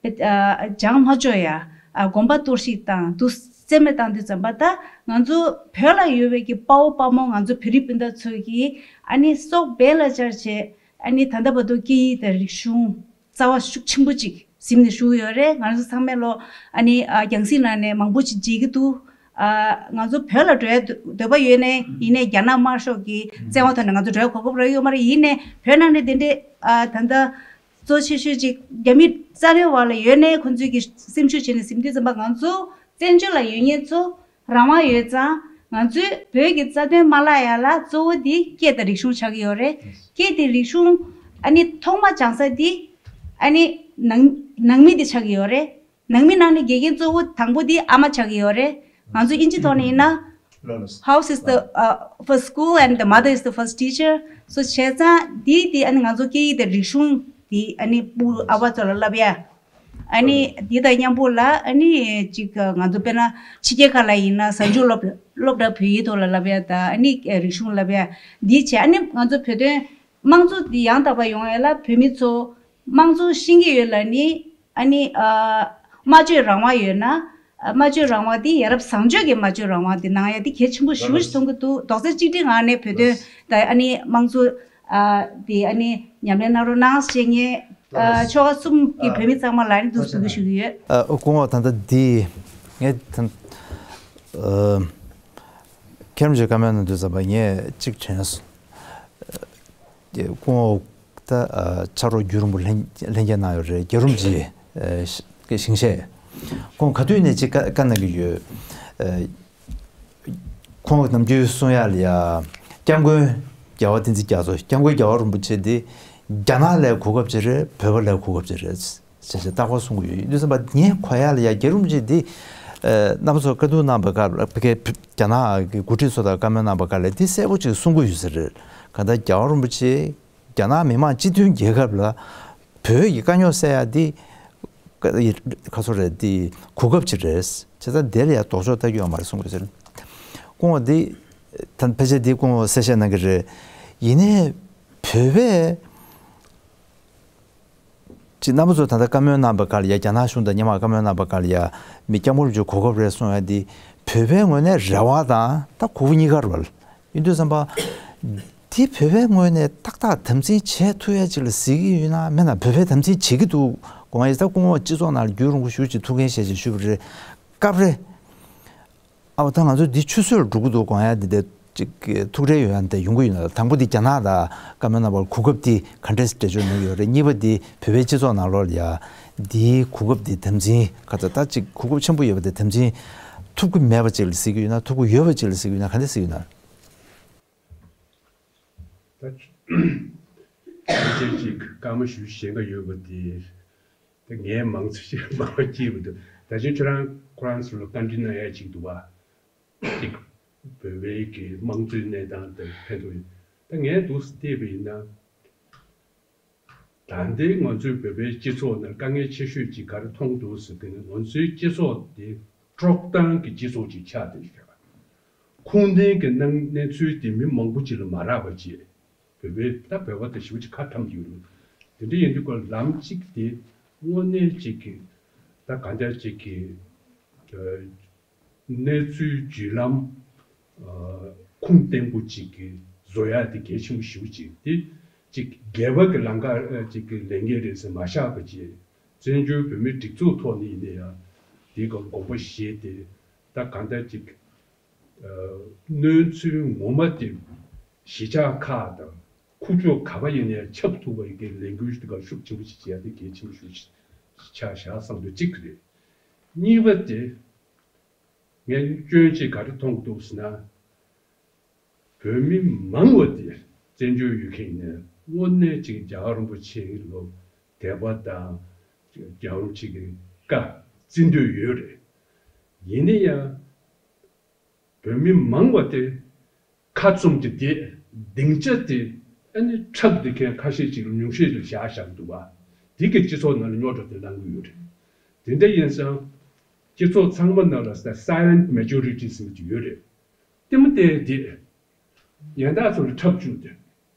ཨ་སྦྱང་མ་ཆོག་ཡ། ཨ་དགོན་པ་གཏོར་བཤིག་བཏང་དུ་རྩིས་མེད་བཏང་དུས་ཙམ་པ་ད་ང་ཚོ་བོད་ལ་ཡོད་པའི་གི་དཔའ་བོ་དཔའ་མོ་ང་ཚོ་བོད་རིགས་སྤུན་ཟླ་ཚོས་ཀྱིས་ཨ་ནི་སྲོག་འབེན་ལ་བཅར་བྱས། ཨ་ནི་ད་ལྟ་བར་དུ་སྐད་ཡིག་དང་རིག་གཞུང་རྩ་བ་ཤུགས་ཆེན་པོ་ཅིག་ཟིན་ནས་བཞུགས་ཡོད་རེད། ང་ཚོ་ཚང་མས་ལོ་ཨ་ནི་ཨ་རྒྱང་སྲིང་ནང་ནས་མང་པོ་ཅིག་མཇལ་གྱི་འདུག་ཨ་ང་ཚོ་བོད་ལ་འགྲོ་ཡ་འདོད་པ་ཡོད་ནའི་ཡིན་ནའི་རྒྱ་ནག་དམར་ཤོག་གི་བཙན་དབང་ཐོག་ནས་ང་ཚོ་འགྲོ་ཡ་གོ་སྐབས་རག་ཡོད་མ་རེད། ཡིན་ནའི་བོད་ནང་ནས་དེ་འདྲའི་ཨ་ད་ལྟ་གཙོ་ཆེ་ཤོས་ཅིག་རྒྱ་མི་རྩ་དོན་བར་ལ་ཡོད་ནའི་ཁོང་ཚོས་ཀྱི་སེམས་ཤུགས་བྱས་ནས་ཟིན་དུས་ཙམ་པ་ང་ཚོ་བཙན་བྱོལ་ལ་ཡོད་མཁན་ཚོ་རང་དབང་ཡོད་ཙང་། ང་ཚོས་བོད་ཀྱི་རྩ་དོན་མ་བརླག་ཡ་ལ་གཙོ་བོ་དེ་སྐད་དང་རིག་གཞུང་ཆགས་ཀྱི་ཡོད་རེད། སྐད་དེ་རིག་གཞུང་ཨ་ནི་ཐོག་མ་སྦྱང་ས་དེ་ཨ་ནི་ནང་ནང་མི་དེ་ཆགས་ཀྱི་ཡོད་རེད། ནང་མི་ནང་ནས་དགེ་རྒན་གཙོ་བོ་དང་པོ་དེ་ཨ་མ་ཆགས་ཀྱི་ཡོད་རེད། ང་ཚོ་དབྱིན་ཇི་ཐོག་ནས་ཡིན་ན། House is the uh, first school and the mother is the first teacher. So བྱས་ཙང་དེ་དེ་ཨ་ནི་ང་ཚོ་སྐད་ཡིག་དང་རིག་གཞུང་དེ་ཨ་ནི་སྤུ་ཨ་བ་ཚོ་ལ་བསླབ་ཡ། ཨ་ནི་འདི་དང་མཉམ་པོ་ལ་ཨ་ནི་ཅིག་ང་ཚོ་དཔེར་ན་ཕྱི་རྒྱལ་ཁག་ལ་ཡིན་ན་གཟའ་མཇུག་སློབ་སློབ་གྲྭ་བོད་ཡིག་ཐོག་ལ་བསླབ་ཡ་དང་ཨ་ནི་རིག་གཞུང་བསླབ་ཡ་འདི་བྱས། ཨ་ནི་ང་ཚོ་བོད་དོན་དམངས་གཙོ་འདི་ཡང་དག་པ་ཡོང་ཡ་ལ་བོད་མི་ཚོ་དམངས་གཙོ་ཤེས་ཀྱི་ཡོད་ལ་ནི་ཨ་ནི་ཨ་སྨྲ་བརྗོད་རང་དབང་ཡོད་ན་ཨ་སྨྲ་བརྗོད་རང་དབང་འདི་ཡ་རབས་བཟང་སྤྱོད་ཀྱི་སྨྲ་བརྗོད་རང་དབང་འདི་གནང་ཡ་འདི་གལ་ཆེན་པོ་ཞེ་པོ་ཞིག་མཐོང་གི་འདུག་རྡོག་རྩ་གཅིག་སྒྲིལ་ངང་ནས་བོད་དོན་དང་ཨ་ནི་དམངས་གཙོ་ཨ་འདི་ཨ་ནི་ཉམས་ལེན་གནང་རོགས་གནང་ཞེས་ངས། ཨ་ཆོལ་ཁ་གསུམ་གྱི་བོད་མི་ཚང་མ་ལ་ནི་འདུག་སེ་འབོད་སྐུལ་ཞུ་གི་ཡོད། ཨ་སྐུ་ངོ་ད་ལྟ་འདི་ངས་ད་ཨ་མཁན་རིན་པོ་ཆེ་བཀའ་མོལ་གནང་དུས་ཙམ་པ་ངས་གཅིག་དྲན་སོང་། ཨ་སྐུ་ངོ་ད་ཨ་ཕྱག་རོགས་རྒྱུན་རིང་པོ་ལྷན་ལྷན་རྒྱས་གནང་ཡོད་རེད། རྒྱལ་རོང་གི་ཨ་ཞིང་གཤེགས་སྐུ་ངོ་ག་དུས་ནས་ཅིག་བཀའ་བཀའ་གནང་གི་ཡོད། ཨ་ཁོང་གི་ནམ་རྒྱུན་གསུང་ཡག་ལ་ཡ། སྐྱབས་མགོན་རྒྱལ་བ་བསྟན་འཛིན་རྒྱ་མཚོ། སྐྱབས་མགོན་རྒྱལ་བ་རིན་པོ་ཆེ་འདི་རྒྱ་ནག་ལ་གོ་སྐབས་ཅིག་རེད། བོད་པ་ལ་གོ་སྐབས་ཅིག་རེད་ཟེར་ཟེར་རྟག་པར་གསུང་གི་ཡོད། ཡིན་དུས་ཙམ་པ་ངས་གོ་ཡག་ལ་ཡ་རྒྱལ་བ་རིན་པོ་ཆེ་འདི་རྣམ་པ་ཚོ་བཀའ་བསྡུར་གནང་བའི་སྐབས་ལ་ཕ་གི་རྒྱ་ནག་གི་འགོ་ཁྲིད་ཚོ་དང་བཀའ་མོལ་གནང་བའི་སྐབས་ལ་འདི་གསལ་པོ་ཅིག་གསུང་གི་ཡོད་ས་རེད། གང་ལྟར་རྒྱལ་བ་རིན་པོ་ཆེ་རྒྱ་ནག་མི་དམངས་སྤྱི་མཐུན་རྒྱལ་ཁབ་ལ་བོད་ཀྱི་དཀའ་རྙོག་སེལ་ཡག་འདི་ཁ་ཁ་སོ་རེད། འདི་གོ་སྐབས་ཅིག་རེད། བྱས་ཙང་དེ་ལ་ཡང་ལྡོག་ཕྱོགས་ལྟ་རྒྱུ་ཡོད་མ་རེད་གསུང་གི་ཟེར། སྐུ་ངོ་འདི་ད་ཕལ་ཆེར་འདི་སྐུ་ངོ་གསལ་བཤད་གནང་གི་རེད། ཡིན་ནའི་བོད་པས་ཅིག་རྣམ་པ་ཚོ་ད་ལྟ་བཀའ་མོལ་གནང་བའི་སྐབས་ལ་ཡ། རྒྱ་ནག་གཞུང་དང་སྔོན་མ་བཀའ་མོལ་གནང་བའི་སྐབས་ལ་ཡ། མི་སྐྱབས་མགོན་རིན་པོ་ཆེ་གོ་སྐབས་རེད་གསུང་ཡ་འདི་བོད་པའི་ངོས་ནས་རེ་བ་དང་ད་གོ་བ་གཉིས་ཀ་རེད་བ། ཡིན་དུས་ཙམ་པ། དེ་བོད་པའི་ངོས་ནས་ཏག་ཏག་དམ་འཛིན་བྱེད་ཐུབ་ཡ་ཅིག་ལ་གཟིགས་ཀྱི་ཡོད་ན་མེད་ན། བོད་པས་དམ་འཛིན་བྱེད་ཀྱི་འདུག་དགོངས་ཡ། ད་སྐུ་ངོ་སྤྱི་ཚོགས་ནང་ལ་རྒྱུན་རིང་པོ་ཞེ་པོ་ཅིག་ཐུགས་འགན་བཞེས་བྱས་བཞུགས་པ་རེད། སྐབས་རེ་ཨ་ད་ང་ཚོ་འདི་ཆུད་ཟོས་ལ་འགྲོ་གི་འདུག་དགོངས་ཡ་འདི་འདྲ་ཅིག་ཐུགས་ཁྲལ་ཡོང་ཡ་འདི་ཡོང་གི་ཡོད་ན། དང་པོ་འདི་རྒྱ་ནག་དང་བཀའ་མོལ་གནང་བར་གོ་སྐབས་འདི་ག་འདྲས་འགྲེལ་བརྗོད་གནང་གི་ཡོད་རེད། གཉིས་པ་འདི་བོད་པའི་སྤྱི་ཚོགས་ནང་ལོགས་ལ་ཡ་འདིའི་གོ་སྐབས་འདི་དམ་འཛིན་ག་ཚོད་ད་ཅིག་གོ་སྐབས་ཆེན་པོ་ཡོད་པ་འདི་དམ་འཛིན་ཐུབ་ཀྱི་མེད་པ་ཅིག་ལ་གཟིགས་ཀྱི་ཡོད་ན། ཐུབ་ཀྱི་ཡོད་པ་ཅིག་ལ་གཟིགས་ཀྱི་ཡོད་ན། ག་འདྲས་གཟིགས་ཀྱི་ཡོད་ན། ད་ཅིག་ཅིག་བཀའ་མོལ་ཞུ་གཞན་འགའ་ཡོད་པ་དེ། ད་ངས་མང་ཚིག་ཅིག་མང་པོ་སྐྱེས་པ་འདུག་ད་ཅིག་ཁྱོད་རང་ཁོ་རང་ཚོ་ལ་བཀའ་འདྲི་གནང་ཡ་ཅིག་འདུག་བ། ཅིག་བོད་པའི་གི་དམངས་གཙོའི་གནས་སྟངས་དང་ཕན་ཐོགས་ཡོད། ད་ངས་འདུག་བལྟས་པ་ཡིན་ན། ད་ལྟའི་ང་ཚོའི་བོད་པའི་སྤྱི་ཚོགས་ནང་དཀའ་ངལ་ཆེ་ཤོས་ཅིག་ག་རེ་མཐོང་འདུག་ཟེར་དུས་ནི། ང་ཚོའི་སྤྱི་ཚོགས་དེ་དཀྲོག་གཏམ་གྱི་སྤྱི་ཚོགས་ཅིག་ཆགས་བསྡད་ཡོད་པ། ཁུངས་ལྡན་གྱི་གནས་གནས་ཚུལ་དེ་མི་མང་པོ་ཅིག་ལ་མ་རག་པ་བྱས། བོད་པའི་ད་བོད་པ་དེ་ཞེ་པོ་ཅིག་ཁ་འཐམ་ཡོད་རེད། དེ་འདྲ་ཡིན་དུས་ཀ་ལམ་གཅིག་དེ་དངོས་གནས་ཅིག་གི་ད་གང་ལྟར་ཅིག་གི་གནས་ཚུལ་བརྒྱུད་ལམ་ཁུངས་ལྡན་པོ་ཅིག་གི་བཟོ་ཡ་དེ་གལ་ཆེན་པོ་ཞེ་པོ་ཅིག་དེ་ཅིག་སྒེར་པ་གི་ལམ་ཁ་ཅིག་གི་ལས་འགན་རེད་ཟེར་མ་བཞག་པ་བྱས། བཙན་བྱོལ་བོད་མིའི་སྒྲིག་འཛུགས་ཐོག་ནས་ཡིན་ན་ཡང་དེའི་སྒང་དགོངས་པ་བཞེས་ཏེ། ད་གང་ལྟར་ཅིག་གནས་ཚུལ་ངོ་མ་དེ་ གཞིས་ཆགས་ཁག་དང་ཁུག་ཀྱོག་ག་པ་ཡིན་ནའི་ཁྱབ་ཐུབ་པ་ཡི་གེ་ལས་འགུལ་དེ་ག་ཤུགས་ཆེན་པོ་ཞིག་བྱས་ཏེ་གལ་ཆེན་པོ་ཞིག་ཆགས་བཞག་བསམ་འདུག་གཅིག་རེད། གཉིས་པ་དེ་ངས་སྐྱོན་ཅིག་ག་རེ་མཐོང་གི་འདུག་ཟེར་ན། བོད་མི་མང་བ་དེ་བཙན་བྱོལ་ཡུལ་གྱི་ནས་དངོས་གནས་ཅིག་རྒྱལ་བ་རིན་པོ་ཆེ་ལོ་དད་པ་དང་རྒྱལ་བ་རིན་པོ་ཆེ་གི་བཀའ་བརྩི་འདོད་ཡོད་རེད། ཡིན་ན་ཡང་བོད་མི་མང་བ་དེ་ཁ་བཙུམ་གྱི་དེ་སྡིངས་ཆ་དེ་ཨ་ནི་འཁྲབ་བསྡད་མཁན་ཁ་ཤས་ཅིག་ཉུང་ཤས་ཅིག་བཞག་བཞག་འདུག་བ། དེ་གི་སྤྱི་ཚོགས་ནང་ལ་རྙོག་དྲ་དེ་ལངས་ཀྱི་ཡོད་རེད། དེ་འདྲ་ཡིན་ཙང་སྤྱི་ཚོགས་ཚང་མ་ནང་ལ་silent majority་ཟེར་གྱི་ཡོད་རེད། ལྟད་མོ་བལྟས་དེ་ཡན་ལག་ཚོ་ལ་འཁྲབ་བཅུག་དེ་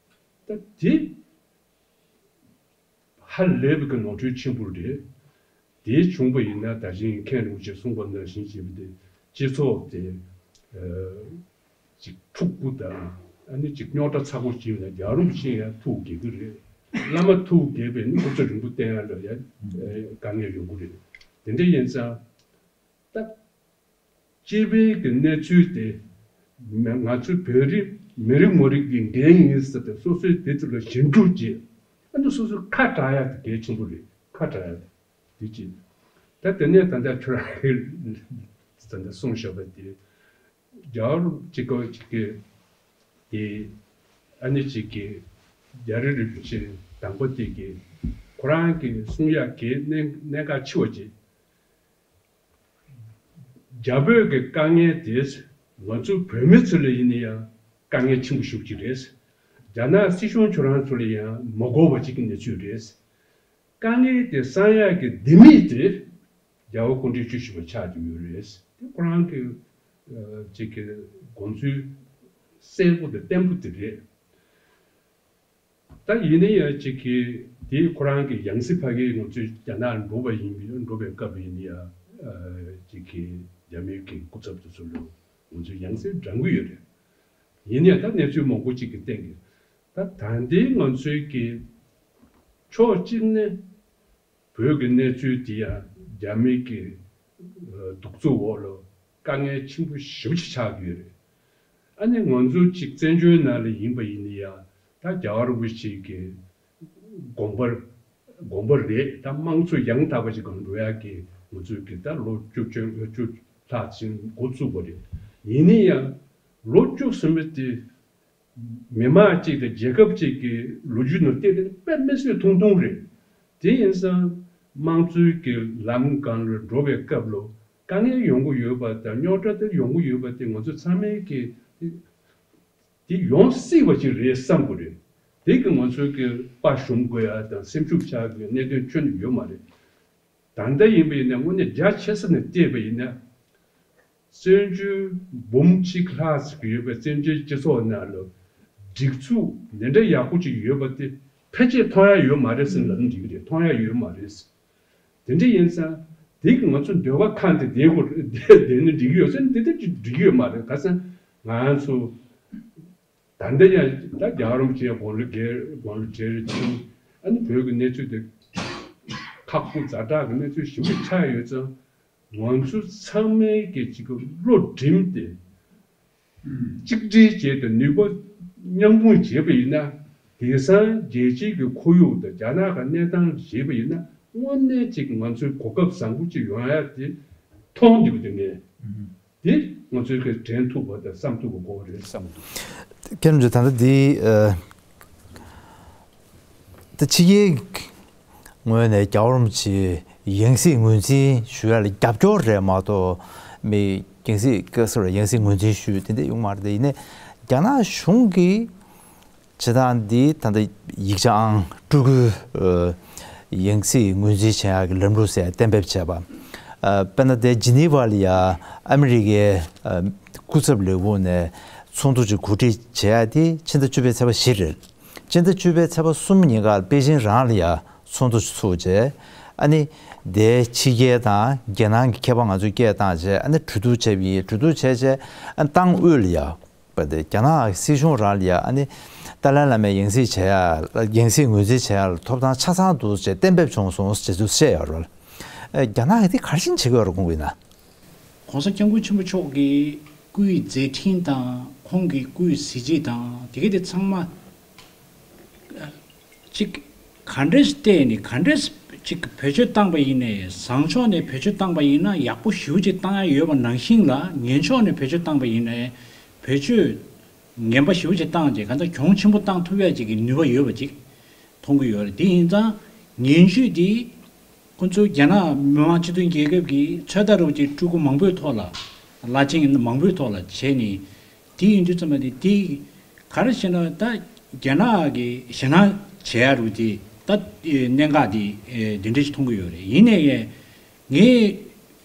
ད་དེ་ཧ་ལས་པའི་གི་ནོར་འཁྲུལ་ཆེན་པོ་རེད། དེ་བྱུང་པ་ཡིན་ན་ད་གིན་མཁན་རིན་པོ་ཆེས་གསུངས་པ་ནང་བཞིན་བྱས་པ་དེ་སྤྱི་ཚོགས་དེ་ཅིག་འཁྲུག་པོ་དང་ཨ་ནི་ཅིག་རྙོག་དྲ་ཚ་པོ་བྱས་ན་རྒྱལ་བ་རིན་པོ་ཆེ་ཡང་ཐུགས་དགྱེས་ཀྱི་རེད། བླ་མ་ཐུགས་དགྱེས་པས་ནི་སྐུ་ཚེ་རིང་པོ་བསྟེན་ཡ་ལ་ཡང་དཀའ་ངལ་ཡོང་གི་རེད། དེ་འདྲ་ཡིན་ཙང་ད། སྤྱི་པའི་གི་གནས་ཚུལ་དེ་ང་ཚོའི་བོད་རིགས་མི་རིགས་ངོ་རིགས་ཀྱི་འགན་ཡིན་ཟེར་ཏེ་སོ་སོའི་དེ་ཚོ་ལ་ཞིབ་འཇུག་བྱེད། ཨ་ནི་སོ་སོའི་ཁ་གྲག་ཡ་དེ་གལ་ཆེན་པོ་རེད། ཁ་གྲག་ཡ་དེ་དེ་བྱེད། ད་དེ་ནས་ད་ལྟ་ཁྱོད་རང་གིས་ད་ལྟ་གསུངས་བཞག་པ་དེ་རྒྱལ་བ་རིན་པོ་ཆེ་གི་དེ་ཨ་ནི་ཅིག་གི་རྒྱལ་རིན་རིན་པོ་ཆེ་དང་པོ་དེ་གི་ཁོ་རང་གི་གསུང་ཡ་གི་གནད་གནད་འགག་ཆེ་བ་ཅིག་རྒྱ་བོད་ཀྱི་དཀའ་ངལ་དེ་ང་ཚོ་བོད་མི་ཚོ་ལ་ཡིན་ན་ཡང་དཀའ་ངལ་ཆེན་པོ་ཞེ་པོ་ཅིག་རེད། རྒྱ་ནག་སྲིད་གཞུང་ཁྱོད་རང་ཚོ་ལ་ཡང་མ་གོ་བ་ཅིག་གི་གནས་ཚུལ་རེད། དཀའ་ངལ་དེ་སེལ་ཡག་གི་ལྡེ་མིག་དེ་རྒྱལ་བ་སྐུ་ཕྲེང་བཅུ་བཞི་པ་ཆགས་ཀྱི་ཡོད་རེད། དེ་ཁོ་རང་གི་ཅིག་གི་དགོངས་ཚུལ་གསལ་པོ་དང་བརྟན་པོ་དེ་རེད། ད་ཡིན་ན་ཡང་ཅིག་གིས་དེའི་ཁོ་རང་གི་ཡང་སྲིད་ཕ་གིའི་ང་ཚོའི་རྒྱ་ནག་འགྲོ་བ་ཡིན་པའི་འགྲོ་བའི་སྐབས་ཡིན་ན་ཡང་ཅིག་གིས་རྒྱ་མིའི་གི་སྐུ་ཚབ་དེ་ཚོ་ལ་ང་ཚོའི་ཡང་སྲིད་འགྲང་གི་ཡོད་རེད། ཡིན་ན་ཡང་ད་གནས་ཚུལ་མང་པོ་ཅིག་གི་སྟེང་གི་ད་ད་ལྟའི་ང་ཚོའི་གི་ཕྱོགས་གཅིག་ནས་བོད་ཀྱི་གནས་ཚུལ་དེ་ཡང་རྒྱ་མིའི་གི་གདུག་རྩུབ་འོག་ལ་དཀའ་ངལ་ཆེན་པོ་ཞེ་པོ་ཅིག་ཆགས་ཀྱི་ཡོད་རེད། ཨ་ནི་ང་ཚོ་གཅིག་བཙན་བྱོལ་ནང་ལ་ཡིན་པ་ཡིན་ན་ཡང་ད་རྒྱལ་བ་རིན་པོ་ཆེ་གི་དགོངས་པར་དགོངས་པ་རེད། ད་དམངས་གཙོ་ཡང་དག་པ་ཞིག་གང་འགྲོ་ཡག་གི་ང་ཚོའི་གི་ད་ལོ་བཅུ་བཅོ་བཅུ་ལྷག་ཙམ་འགོ་བཙུགས་པ་རེད། ཡིན་ན་ཡང་ལོ་བཅུ་ཟིན་པ་དེ་མི་དམངས་གཅིག་དང་རྒྱལ་ཁབ་གཅིག་གི་ལོ་རྒྱུས་ནང་བལྟས་ཏེ་དཔེ་མི་སྲིད་ཐུང་ཐུང་རེད། དེ་ཡིན་ཙང་དམངས་གཙོའི་གི་ལམ་སྒང་ལ་འགྲོ་བའི་སྐབས་ལ་དཀའ་ངལ་ཡོང་གི་ཡོད་པ་དང་རྙོག་དྲ་དེ་ཡོང་གི་ཡོད་པ་དེ་ང་ཚོ་ཚང་མས་གི་དེ་ཡོང་སྲིད་པ་ཅིག་རེད་བསམ་གི་རེད། དེ་གི་ང་ཚོའི་གི་དཔའ་ཞུམ་དགོས་ཡ་དང་སེམས་ཤུགས་ཆག་གི་གནད་དོན་ཁྱོན་ནས་ཡོད་མ་རེད། ད་ལྟ་ཡིན་པ་ཡིན་ན་དངོས་གནས་རྒྱ་ཆེ་ས་ནས་བལྟས་པ་ཡིན་ན། བཙན་བྱོལ་འབུམ་གཅིག་ལྷག་ཙམ་ཡོད་པའི་བཙན་བྱོལ་སྤྱི་ཚོགས་ནང་ལ་སྒྲིག་འཛུགས་འདི་འདྲ་ཡག་པོ་ཅིག་ཡོད་པ་དེ་ཕལ་ཆེར་མཐོང་ཡ་ཡོད་མ་རེད་ཟེར་ལབ་ན་འགྲིག་གི་རེད། མཐོང་ཡ་ཡོད་མ་རེད། དེ་འདྲ་ཡིན་ཙང་དེ་གི་ང་ཚོ་འདོད་པ་ཁེངས་ཏེ་བསྡད་དགོས་བསྡད་ན་འགྲིག་གི་ཡོད་ཟེར་ན་དེ་འདྲ་ཅིག་འགྲིག་གི་ཡོད་མ་རེད། ག་ས་ང་ཚོ་ད་ལྟ་ཡང་ད་རྒྱལ་བ་རིན་པོ་ཆེ་དགུང་ལོ་བརྒྱད་དགུང་ལོ་བརྒྱད་རེ་ཕྱིན། ཨ་ནི་བོད་ཀྱི་གནས་ཚུལ་དེ་ཁག་པོ་ཛ་དྲག་གི་གནས་ཚུལ་ཞིབ་མོ་ཆགས་ཡོད་ཙང་། ང་ཚོ་ཚང་མའི་གི་ཅིག་གི་བློ་སྒྲིམ་སྟེ་གཅིག་སྒྲིལ་བྱས་ཏེ་ནུས་པ་མཉམ་སྤུངས་བྱས་པ་ཡིན་ན། དེང་སང་རྒྱལ་སྤྱིའི་གི་ཁོར་ཡུག་དང་རྒྱ་ནག་གི་གནས་སྟངས་བྱས་པ་ཡིན་ན་དངོས་གནས་ཅིག་ང་ཚོའི་གོ་སྐབས་བཟང་པོ་ཅིག་ཡོང་ཡ་དེ་མཐོང་འདུག་དེ་ངས། དེ་ང་ཚོའི་གི་དྲན་ཐུབ་པ་དང་བསམ་ཐུབ་པ་དགོས་པ་རེད་བསམ་འདུག་མཁན་རིན་པོ་ཆེ། ད་ལྟ་འདི་ཨ། ད་ཕྱི་རྒྱལ་ངོས་ནས་རྒྱལ་བ་རིན་པོ་ཆེའི་ཡང་སྲིད་ངོས་འཛིན་ཞུ་ཡ་ལ་རྒྱབ་སྐྱོར་རེད་མ་གཏོགས་མི་ཡང་སྲིད་བཀའ་ཟུར་ཡང་སྲིད་ངོས་འཛིན་ཞུ་དེ་འདྲ་ཡོང་མ་རེད། དེ་ཡིན་ནའི་རྒྱ་ནག་གཞུང་གིས་བྱེད་སྟངས་འདི་ད་ལྟ་ཡིག་ཆ་ཨང་སྤྲུལ་སྐུའི་ཡང་སྲིད་ངོས་འཛིན་བྱེད་ཡག་གི་ལམ་ལུགས་ཟེར་གཏན་འབེབས་བྱས་པ། དཔེར་ན་དེ་ཇི་ནི་ཝ་ལ་ཡ་ཨ་མི་རི་ཀའི་སྐུ་ཚབ་ལས་ཁུངས་ནས་ཚོགས་འདུ་ཅིག་གོ་སྒྲིག་བྱེད་ཡ་དེ་ཕྱི་ཟླ་བཅུ་པའི་ཚེས་པ་བཞི་རེད། སྤྱི་ཟླ་བཅུ་པའི་ཚེས་པ་གསུམ་ཉིན་ཀར་པེ་ཅིང་རང་ལ་ཡ་ཚོགས་འདུ་ཚུགས་རྗེས། ཨ་ནི་དེའི་ཕྱི་རྒྱལ་དང་རྒྱལ་ནང་གི་མཁས་པ་ང་ཚོས་སྐད་བཏང་རྗེས་ཨ་ནི་གྲོས་བསྡུར་བྱས་པ་ཡིན། གྲོས་བསྡུར་བྱས་རྗེས་ཨ་ནི་ཏང་ཨུད་ལ་ཡ་པ་དེ་རྒྱ་ནག་སྲིད་གཞུང་རང་ལ་ཡ་ཨ་ནི་ཏཱ་ལའི་བླ་མའི་ཡང་སྲིད་བྱེད་ཡ་ཡང་སྲིད་ངོས་འཛིན་བྱེད་ཡ་ལ་ཐོབ་ཐང་ཆ་ཚང་འདུག་ཅེས་གཏན་འབེབས་བྱུང་སོང་ཞེས་ཚུལ་བཤད་ཡོད་རེད། རྒྱ་ནག་གིས་དེ་ག་རེ་བྱེད་ཀྱི་ཡོད་རེད་ཁོང་གིས་ན། ༸གོང་ས་༸སྐྱབས་མགོན་ཆེན་པོ་མཆོག་གི་སྐུའི་མཛད་འཕྲིན་དང་ ཁོང་གི་སྐུའི་གཟི་བརྗིད་དང་དེ་ག་དེ་ཚང་མ་གཅིག་ག་འདྲས་བལྟས་ནས་ག་འདྲས་གཅིག་བེད་སྤྱོད་བཏང་པ་ཡིན་ནའི་བཟང་ཕྱོགས་ནས་བེད་སྤྱོད་བཏང་པ་ཡིན་ན་ཡག་པོ་ཞེ་པོ་ཅིག་བཏང་ཡ་ཡོད་པ་ནང་བཞིན་ལ་ངན་ཕྱོགས་ནས་བེད་སྤྱོད་བཏང་པ་ཡིན་ནའི་བེད་སྤྱོད་ངན་པ་ཞེ་པོ་ཅིག་བཏང་རྗེས་གང་ལྟར་གྱོང་ཆེན་པོ་བཏང་ཐུབ་ཡ་ཅིག་གི་ནུས་པ་ཡོད་པ་ཅིག་མཐོང་གི་ཡོད་རེད། དེ་ཡིན་ཙང་ངན་ཇུས་དེ་ཁོ་ཚོའི་རྒྱ་ནག་མི་དམངས་སྤྱི་མཐུན་རྒྱལ་ཁབ་ཀྱི་ཚོད་ལྟ་རུ་ཅིག་སྤྲུལ་སྐུ་མང་པོའི་ཐོག་ལ་བླ་ཆེན་མང་པོའི་ཐོག་ལ་བྱས་ནས་དེ་ཡིན་དུས་ཙམ་པ་དེ་དེ་ག་རེ་བྱས་ན་ད་རྒྱ་ནག་གི་ཞེད་སྣང་བྱེད་ཡ་རུ་དེ་ད་གནད་འགག་དེ་དེ་འདྲ་ཞིག་མཐོང་གི་ཡོད་རེད། ཡིན་ནའི་ངས་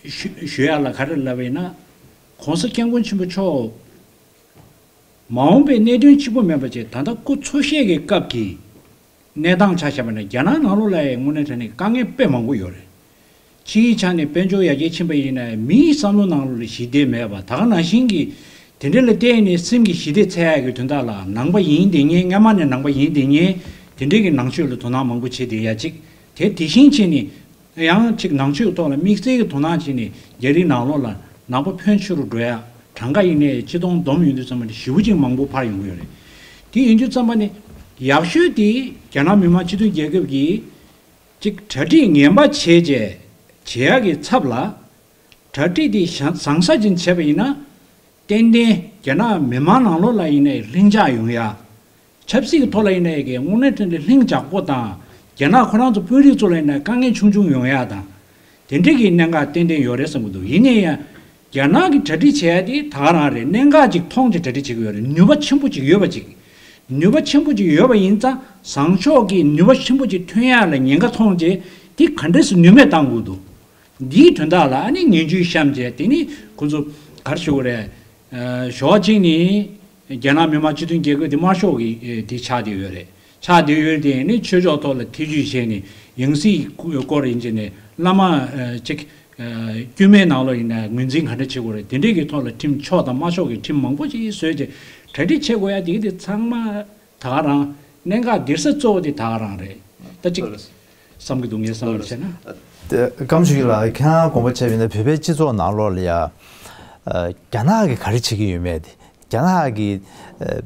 ཞུ་ཞུ་ཡ་ལ་ག་རེ་ལབ་པ་ཡིན་ན་༸གོང་ས་༸སྐྱབས་མགོན་ཆེན་པོ་མཆོག་མ་འོངས་པའི་གནད་དོན་གཅིག་པོ་མིན་པ་བྱས་ད་ལྟ་སྐུ་འཚོ་བཞེས་ཀྱི་སྐབས་ཀྱི་གནས་སྟངས་ཆ་བཞག་པ་ན་རྒྱ་ནག་ནང་ལོགས་ལ་ཡང་དངོས་གནས་དྲང་གནས་དཀའ་ངལ་དཔེ་མང་པོ་ཡོད་རེད། ཕྱིའི་ཆ་ནས་དཔལ་འབྱོར་ཡར་རྒྱས་ཕྱིན་པ་ཡིན་ན་མིའི་བསམ་བློ་ནང་ལོགས་ལ་ཞི་བདེ་མེད་པ་ད་ག་ནང་བཞིན་གྱི་དེ་འདྲ་ལ་བརྟེན་ནས་སེམས་ཀྱི་ཞི་བདེ་འཚོལ་ཡག་གི་དོན་དག་ལ་ནང་པ་ཡིན་དེ་ངས་སྔ་མ་ནས་ནང་པ་ཡིན་དེ་ངས་དེ་འདྲའི་གི་ནང་ཆོས་ལ་དོ་སྣང་མང་པོ་བྱེད་བསྡད་ཡ་གཅིག་དེ་དེ་བཞིན་བྱས་ནས། ཡང་གཅིག་ནང་ཆོས་ཐོག་ལ་དམིགས་བསལ་གྱི་དོ་སྣང་བྱས་ནས་རྒྱ་རིགས་ནང་ལོགས་ལ་ནང་པ་ཕོན་ཆེ་རུ་འགྲོ་ཡ་གྲངས་ཀ་ཡིན་ནའི་སྤྱི་སྟོང་བསྡོམས་ཡོང་དུས་ཙམ་པ་ནི་ཞེ་པོ་ཅིག་མང་པོ་འཕར་ཡོང་གི་ཡོད་རེད། དེ་ཡིན་དུས་ཙམ་པ་ནི་ཡག་ཤོས་དེ་རྒྱ་ནག་མི་དམངས་སྤྱི་མཐུན་རྒྱལ་ཁབ་ཀྱིས་གཅིག་གྲ་སྒྲིག་ངན་པ་བྱས་རྗེས་བྱེད་ཡ་གི་ཚབ་ལ་གྲ་སྒྲིག་དེ་བཟང་ས་ཅིག་བྱས་པ་ཡིན་ན། ཏན་ཏན་རྒྱ་ནག་མི་མང་ནང་ལོགས་ལ་ཡིན་ནའི་ལྷིང་འཇགས་ཡོང་ཡ། ཆབ་སྲིད་ཀྱི་ཐོག་ལ་ཡིན་ནའི་གི་དངོས་གནས་དྲང་གནས་ལྷིང་འཇགས་པོ་དང་རྒྱ་ནག་ཁོ་རང་ཚོ་དཔོན་རིགས་ཚོ་ལ་ཡིན་ནའི་དཀའ་ངལ་ཆུང་ཆུང་ཡོང་ཡ་དང་། དེ་འདྲའི་གི་གནད་འགག་ཏན་ཏན་ཡོད་རེད་བསམ་གྱི་འདུག་ཡིན་ནའི་ཡང་རྒྱ་ནག་གི་གྲ་སྒྲིག་བྱས་ཡ་དེ་ད་ག་རང་རེད། གནད་འགག་ཅིག་མཐོང་ཅིག་གྲ་སྒྲིག་བྱེད་ཀྱི་ཡོད་རེད། ནུས་པ་ཆེན་པོ་ཅིག་ཡོད་པ་ཅིག་ནུས་པ་ཆེན་པོ་ཅིག་ཡོད་པ་ཡིན་ཙང་བཟང་ཕྱོགས་ཀྱི་ནུས་པ་ཆེན་པོ་ཅིག་ཐོན་ཡ་ལ་ཉེན་ཁ་མཐོང་རྗེས་དེ་ག་འདྲས་སུ་ནུས་མེད་བཏང་དགོས་འདུག་འདིའི་དོན་དག་ལ་ཨ་ནི་ངན་ཇུས་བཤམས་བྱས་དེ་ནི་ཁོ་ཚོ་ག་རེ་ཞུ་དགོས་རེད། ཨ་ཞོགས་གཅིག་ནི་རྒྱ་ནག་མི་དམངས་སྤྱི་མཐུན་རྒྱལ་ཁབ་དེ་དམར་ཤོག་གི་ཨེ་དེ་ཆགས་བསྡད་ཡོད་རེད། ཆགས་བསྡད་ཡོད་དེ་ནི་ཆོས་ཕྱོགས་ཐོག་ལ་ཐེ་ཇུས་བྱས་ནས་ཡང་སྲིད་སྐོར་ཡིན་གྱི་ནས་བླ་མ་ཨ་གཅིག་ཨ་དཀྱུས་མའི་ནང་ལོགས་ཡིན་ན་ངོས་འཛིན་ག་འདྲ་བྱེད་དགོས་རེད། དེ་འདྲས་ཀྱི་ཐོག་ལ་ཁྲིམས་ཕྱོགས་དང་དམར་ཤོག་གི་ཁྲིམས་མང་པོ་ཅིག་བཟོས་རྗེས་གྲ་སྒྲིག་བྱེད་དགོས་ཡ་དེ་གི་དེ་ཚང་མ་ད་ག་རང་། གནད་འགག་སྡེར་ས་གཙོ་བོ་དེ་ད་ག་རང་རེད། ད་གཅིག་བསམ་གྱི་འདུག་ངའི་བསམ་བློ་བྱས་ན། དེ་སྐམ་ཆུ་ཡིན་ལ་ཁྱེད་རང་དགོངས་པ་བྱས་པ་ཡིན་ན་བོད་པའི་སྤྱི་ཚོགས་ནང་ལོགས་ལ་ཡ། ཨ་རྒྱ་ནག་གིས་ག་རེ་བྱེད་ཀྱི་ཡོད་མེད་དེ་རྒྱ་ནག་གིས་ཨ་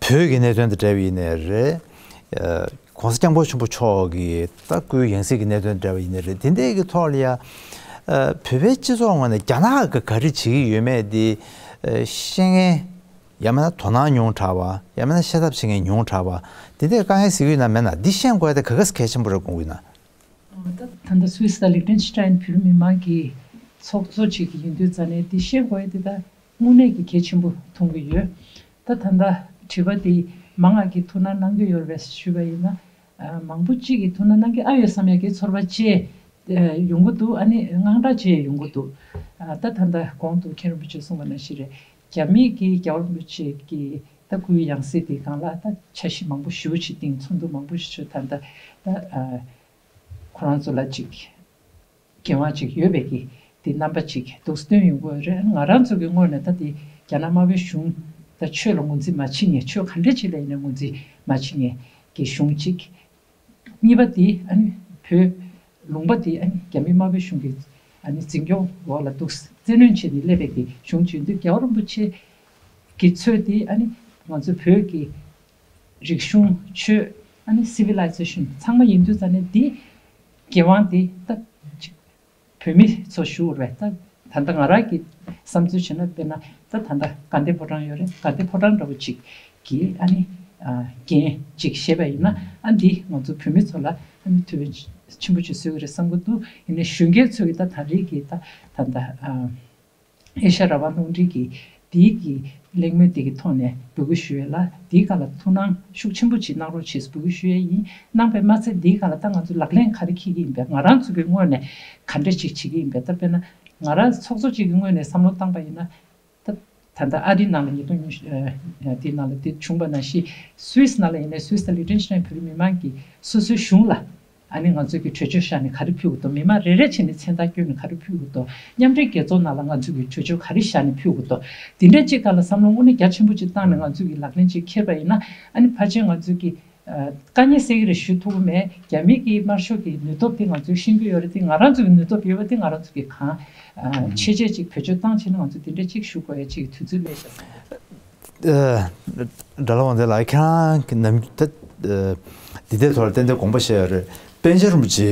བོད་ཀྱི་གནད་དོན་དང་འབྲེལ་བ་ཡིན་ནའི་རེད། ཨ་༸གོང་ས་༸སྐྱབས་མགོན་ཆེན་པོ་མཆོག་གི་ད་སྐུའི་ཡང་སྲིད་ཀྱི་གནད་དོན་དང་འབྲེལ་བ་ཡིན་ནའི་རེད། དེ་འདྲའི་གི་ཐོག་ལ་ཡ། ཨ་བོད་པའི་སྤྱི་ཚོགས་ངོས་ནས་རྒྱ་ནག་གིས་ག་རེ་བྱེད་ཀྱི་ཡོད་མེད་དེ་ཨ་ཤེས་མཁན། ཡང་མིན་ན་དོ་སྣང་ཉུང་དྲགས་པ། ཡང་མིན་ན་ཤེས་ཐབས་བྱེད་མཁན་ཉུང་དྲགས་པ། དེ་འདྲའི་དཀའ་ངལ་གཟིགས་ཡོད་ན་མེད་ན་འདི་ཤེས་དགོས་ཡ་དེ་ག་ག་གལ་ཆེན་པོ་རེད་དགོངས་ཀྱི་ཡོད་ན། ད་ད་ལྟ་སུད་སི་དང་ལིག་ཏེན་སི་ཊེན་བོད་མི་མང་གི་ཚོགས་གཙོ་ཅིག་ཡིན་དུས་ཙང་ནས་འདི་ཤེས་དགོས་ཡ་དེ་ད་དངོས་གནས་ཀྱི་གལ་ཆེན་པོ་མཐོང་གི་ཡོད། ད་ད་ལྟ་དྲི་བ་འདི་མང་ང་གིས་ཐུགས་སྣང་གནང་གི་ཡོད་རེད་པས་ཞུས་པ་ཡིན་ན། ཨ་མང་པོ་གཅིག་གིས་ཐུགས་སྣང་གནང་གི་ཨ་ཡོད་བསམ་ཡ་གི་ཚོར་བ་བཅས་ཡོང་གི་འདུག་ཨ་ནི་དངངས་སྐྲག་བཅས་ཡོང་གི་འདུག་ཨ་ད་ད་ལྟ་གོང་དུ་མཁན་རིན་པོ་ཆེས་གསུངས་པ་ནང་བཞིན་རེད། རྒྱ་མིས་ཀྱིས་རྒྱལ་བ་རིན་པོ་ཆེ་གི་ད་སྐུའི་ཡང་སྲིད་དེ་སྒང་ལ་ད་འཆར་གཞི་མང་པོ་ཞེ་པོ་ཅིག་བཏིང་ཚོགས་འདུ་མང་པོ་ཞིག་ཚོགས་ད་ལྟ་ད་ཨ་ཁོ་རང་ཚོ་ལ་ཅིག་འགན་དབང་ཅིག་ཡོད་པའི་གི་དེ་རྣམ་པ་ཅིག་འདུག་སྟོན་ཡོང་གི་ཡོད་རེད། ང་རང་ཚོ་གི་ངོས་ནས་ད་དེ་རྒྱ་ནག་དམར་པོའི་གཞུང་ད་ཆོས་ལ་ངོས་འཛིན་མ་བྱེད་མཁན་ཆོས་ག་འདྲ་ཅིག་ལ་ཡིན་ན་ངོས་འཛིན་མ་བྱེད་མཁན་གྱི་གཞུང་ཅིག་གཉིས་པ་དེ་ཨ་ནི་བོད་ལུང་པ་དེ་ཨ་ནི་རྒྱ་མི་དམར་པོའི་གཞུང་གི་ཨ་ནི་འཛིན་སྐྱོང་འོག་ལ་འདུག་བཙན་གནོན་བྱས་ནས་སླེབས་པའི་གི་གཞུང་བྱེད་དུས་རྒྱལ་བ་རིན་པོ་ཆེ་གི་ཚོད་དེ་ཨ་ནི་ང་ཚོ་བོད་ཀྱི་རིག་གཞུང་ཆོས་ཨ་ནི་སི་ཝི་ལའི་ཛེ་ཤན་ཚང་མ་ཡིན་དུས་ཙང་ནས་འདི་འགན་དབང་དེ་ད་ཅིག་བོད་མི་ཚོ་ཞུ་བར་ད་ད་ལྟ་ང་རང་གི་བསམ་ཚུལ་བྱས་ན་དཔེར་ན་ད་ད་ལྟ་དགའ་ལྡན་ཕོ་བྲང་ཡོད་རེད། དགའ་ལྡན་ཕོ་བྲང་འདྲ་བོ་ཅིག་གིས་ཨ་ནི་ཨ་འགན་ཅིག་བཞེས་པ་ཡིན་ན་ཨ་འདི་ང་ཚོ་བོད་མི་ཚོ་ལ་ཨ་ནི་ཐུགས་ཕན་ཆེན་པོ་ཅིག་གསོས་ཀྱི་རེད་བསམ་གྱི་འདུག་ཡིན་ནའི་གཞོན་སྐྱེས་ཚོ་གིས་ད་ད་རེས་ཀྱི་ད་ད་ལྟ་ཨ་ཨེ་ཤ་རང་དབང་རླུང་འཕྲིན་གྱི་དེའི་གི་གླེང་མོལ་དེ་གི་ཐོག་ནས་འབོད་སྐུལ་ཞུ་ཡས་ལ་དེའི་སྒང་ལ་ཐུགས་སྣང་ཤུགས་ཆེན་པོ་ཅིག་གནང་རོགས་བྱེད་ཟེར་འབོད་སྐུལ་ཞུ་ཡས་ཡིན། གནང་བས་མ་ཚད་དེའི་སྒང་ལ་ད་ང་ཚོ་ལག་ལེན་ག་རེ་འཁེལ་གྱི་ཡིན་པས་ང་རང་ཚོ་གི་ངོས་ནས་ག་འདྲ་ཅིག་བྱེད་ཀྱི་ཡིན་པས། ད་དཔེར་ན་ང་རང་ཚོགས་གཙོ་ཅིག་གི་ངོས་ནས་བསམ་བློ་བཏང་པ་ཡིན་ན། ད་ད་ལྟ་ཨ་རིའི་ནང་ལ་ཉིས་སྟོང་ཉི་ཤུ་ཨ་དེའི་ནང་ལ་དེ་བྱུང་བ་ནང་བཞིན་སུད་སི་ནང་ལ་ཡིན་ནའི་སུད་སི་དང་ལིག་ཏེན་སི་ཊེན་བོད་རིགས་མི་མང་གིས་སོ་སོའི་གཞུང་ལ་ཨ་ནི་ང་ཚོ་གི་གྲོས་ཆོད་བཞག་ནས་ག་རེ་ཕུལ་དགོས་འདུག་མི་མང་རེ་རེ་བྱས་ནས་མཚན་རྟགས་བསྐྱོན་ནས་ག་རེ་ཕུལ་དགོས་འདུག་མཉམ་འབྲེལ་རྒྱལ་ཚོགས་ནང་ལ་ང་ཚོ་གི་གྲོས་ཆོད་ག་རེ་བཞག་ནས་ཕུལ་དགོས་འདུག་དེ་འདྲ་ཅིག་སྒང་ལ་བསམ་བློ་དངོས་གནས་རྒྱ་ཆེན་པོ་ཅིག་བཏང་ནས་ང་ཚོ་གི་ལག་ལེན་ཅིག་འཁྱེར་པ་ཡིན་ན་ཨ་ནི་ཕལ་ཆེར་ང་ཚོ་གི་ཨ་དཀའ་ངལ་སེལ་གྱི་རེད་ཞུ་ཐུབ་ཀྱི་མེད། རྒྱ་མི་གི་དམར་ཤོག་གི་ནུས་སྟོབས་དེ་ང་ཚོས་ཤེས་ཀྱི་ཡོད་རེད་དེ་ང་རང་ཚོ་གི་ནུས་སྟོབས་ཡོད་པ་དེ་ང་རང་ཚོ་གི་གང་ཨ་ཆེ་ཆེ་ཅིག་བེད་སྤྱོད་བཏང་བྱས་ན་ང་ཚོ་དེ་འདྲ་ཅིག་ཞུ་དགོས་ཡ་ཅིག་གི་དུས་ཚོད་སླེབས་ཤག་བསམ་གྱི་འདུག་ཨ། དགྲ་ལྷ་དབང་ལྡན་ལགས། ཁྱེད་རང་གི་ནམ་ད་ཨ་འདི་ལྟའི་ཐོག་ལ་ཏན་ཏན་དགོངས་པ་བཞེས་ཡོད་རེད། པཎ་ཆེན་རིན་པོ་ཆེ་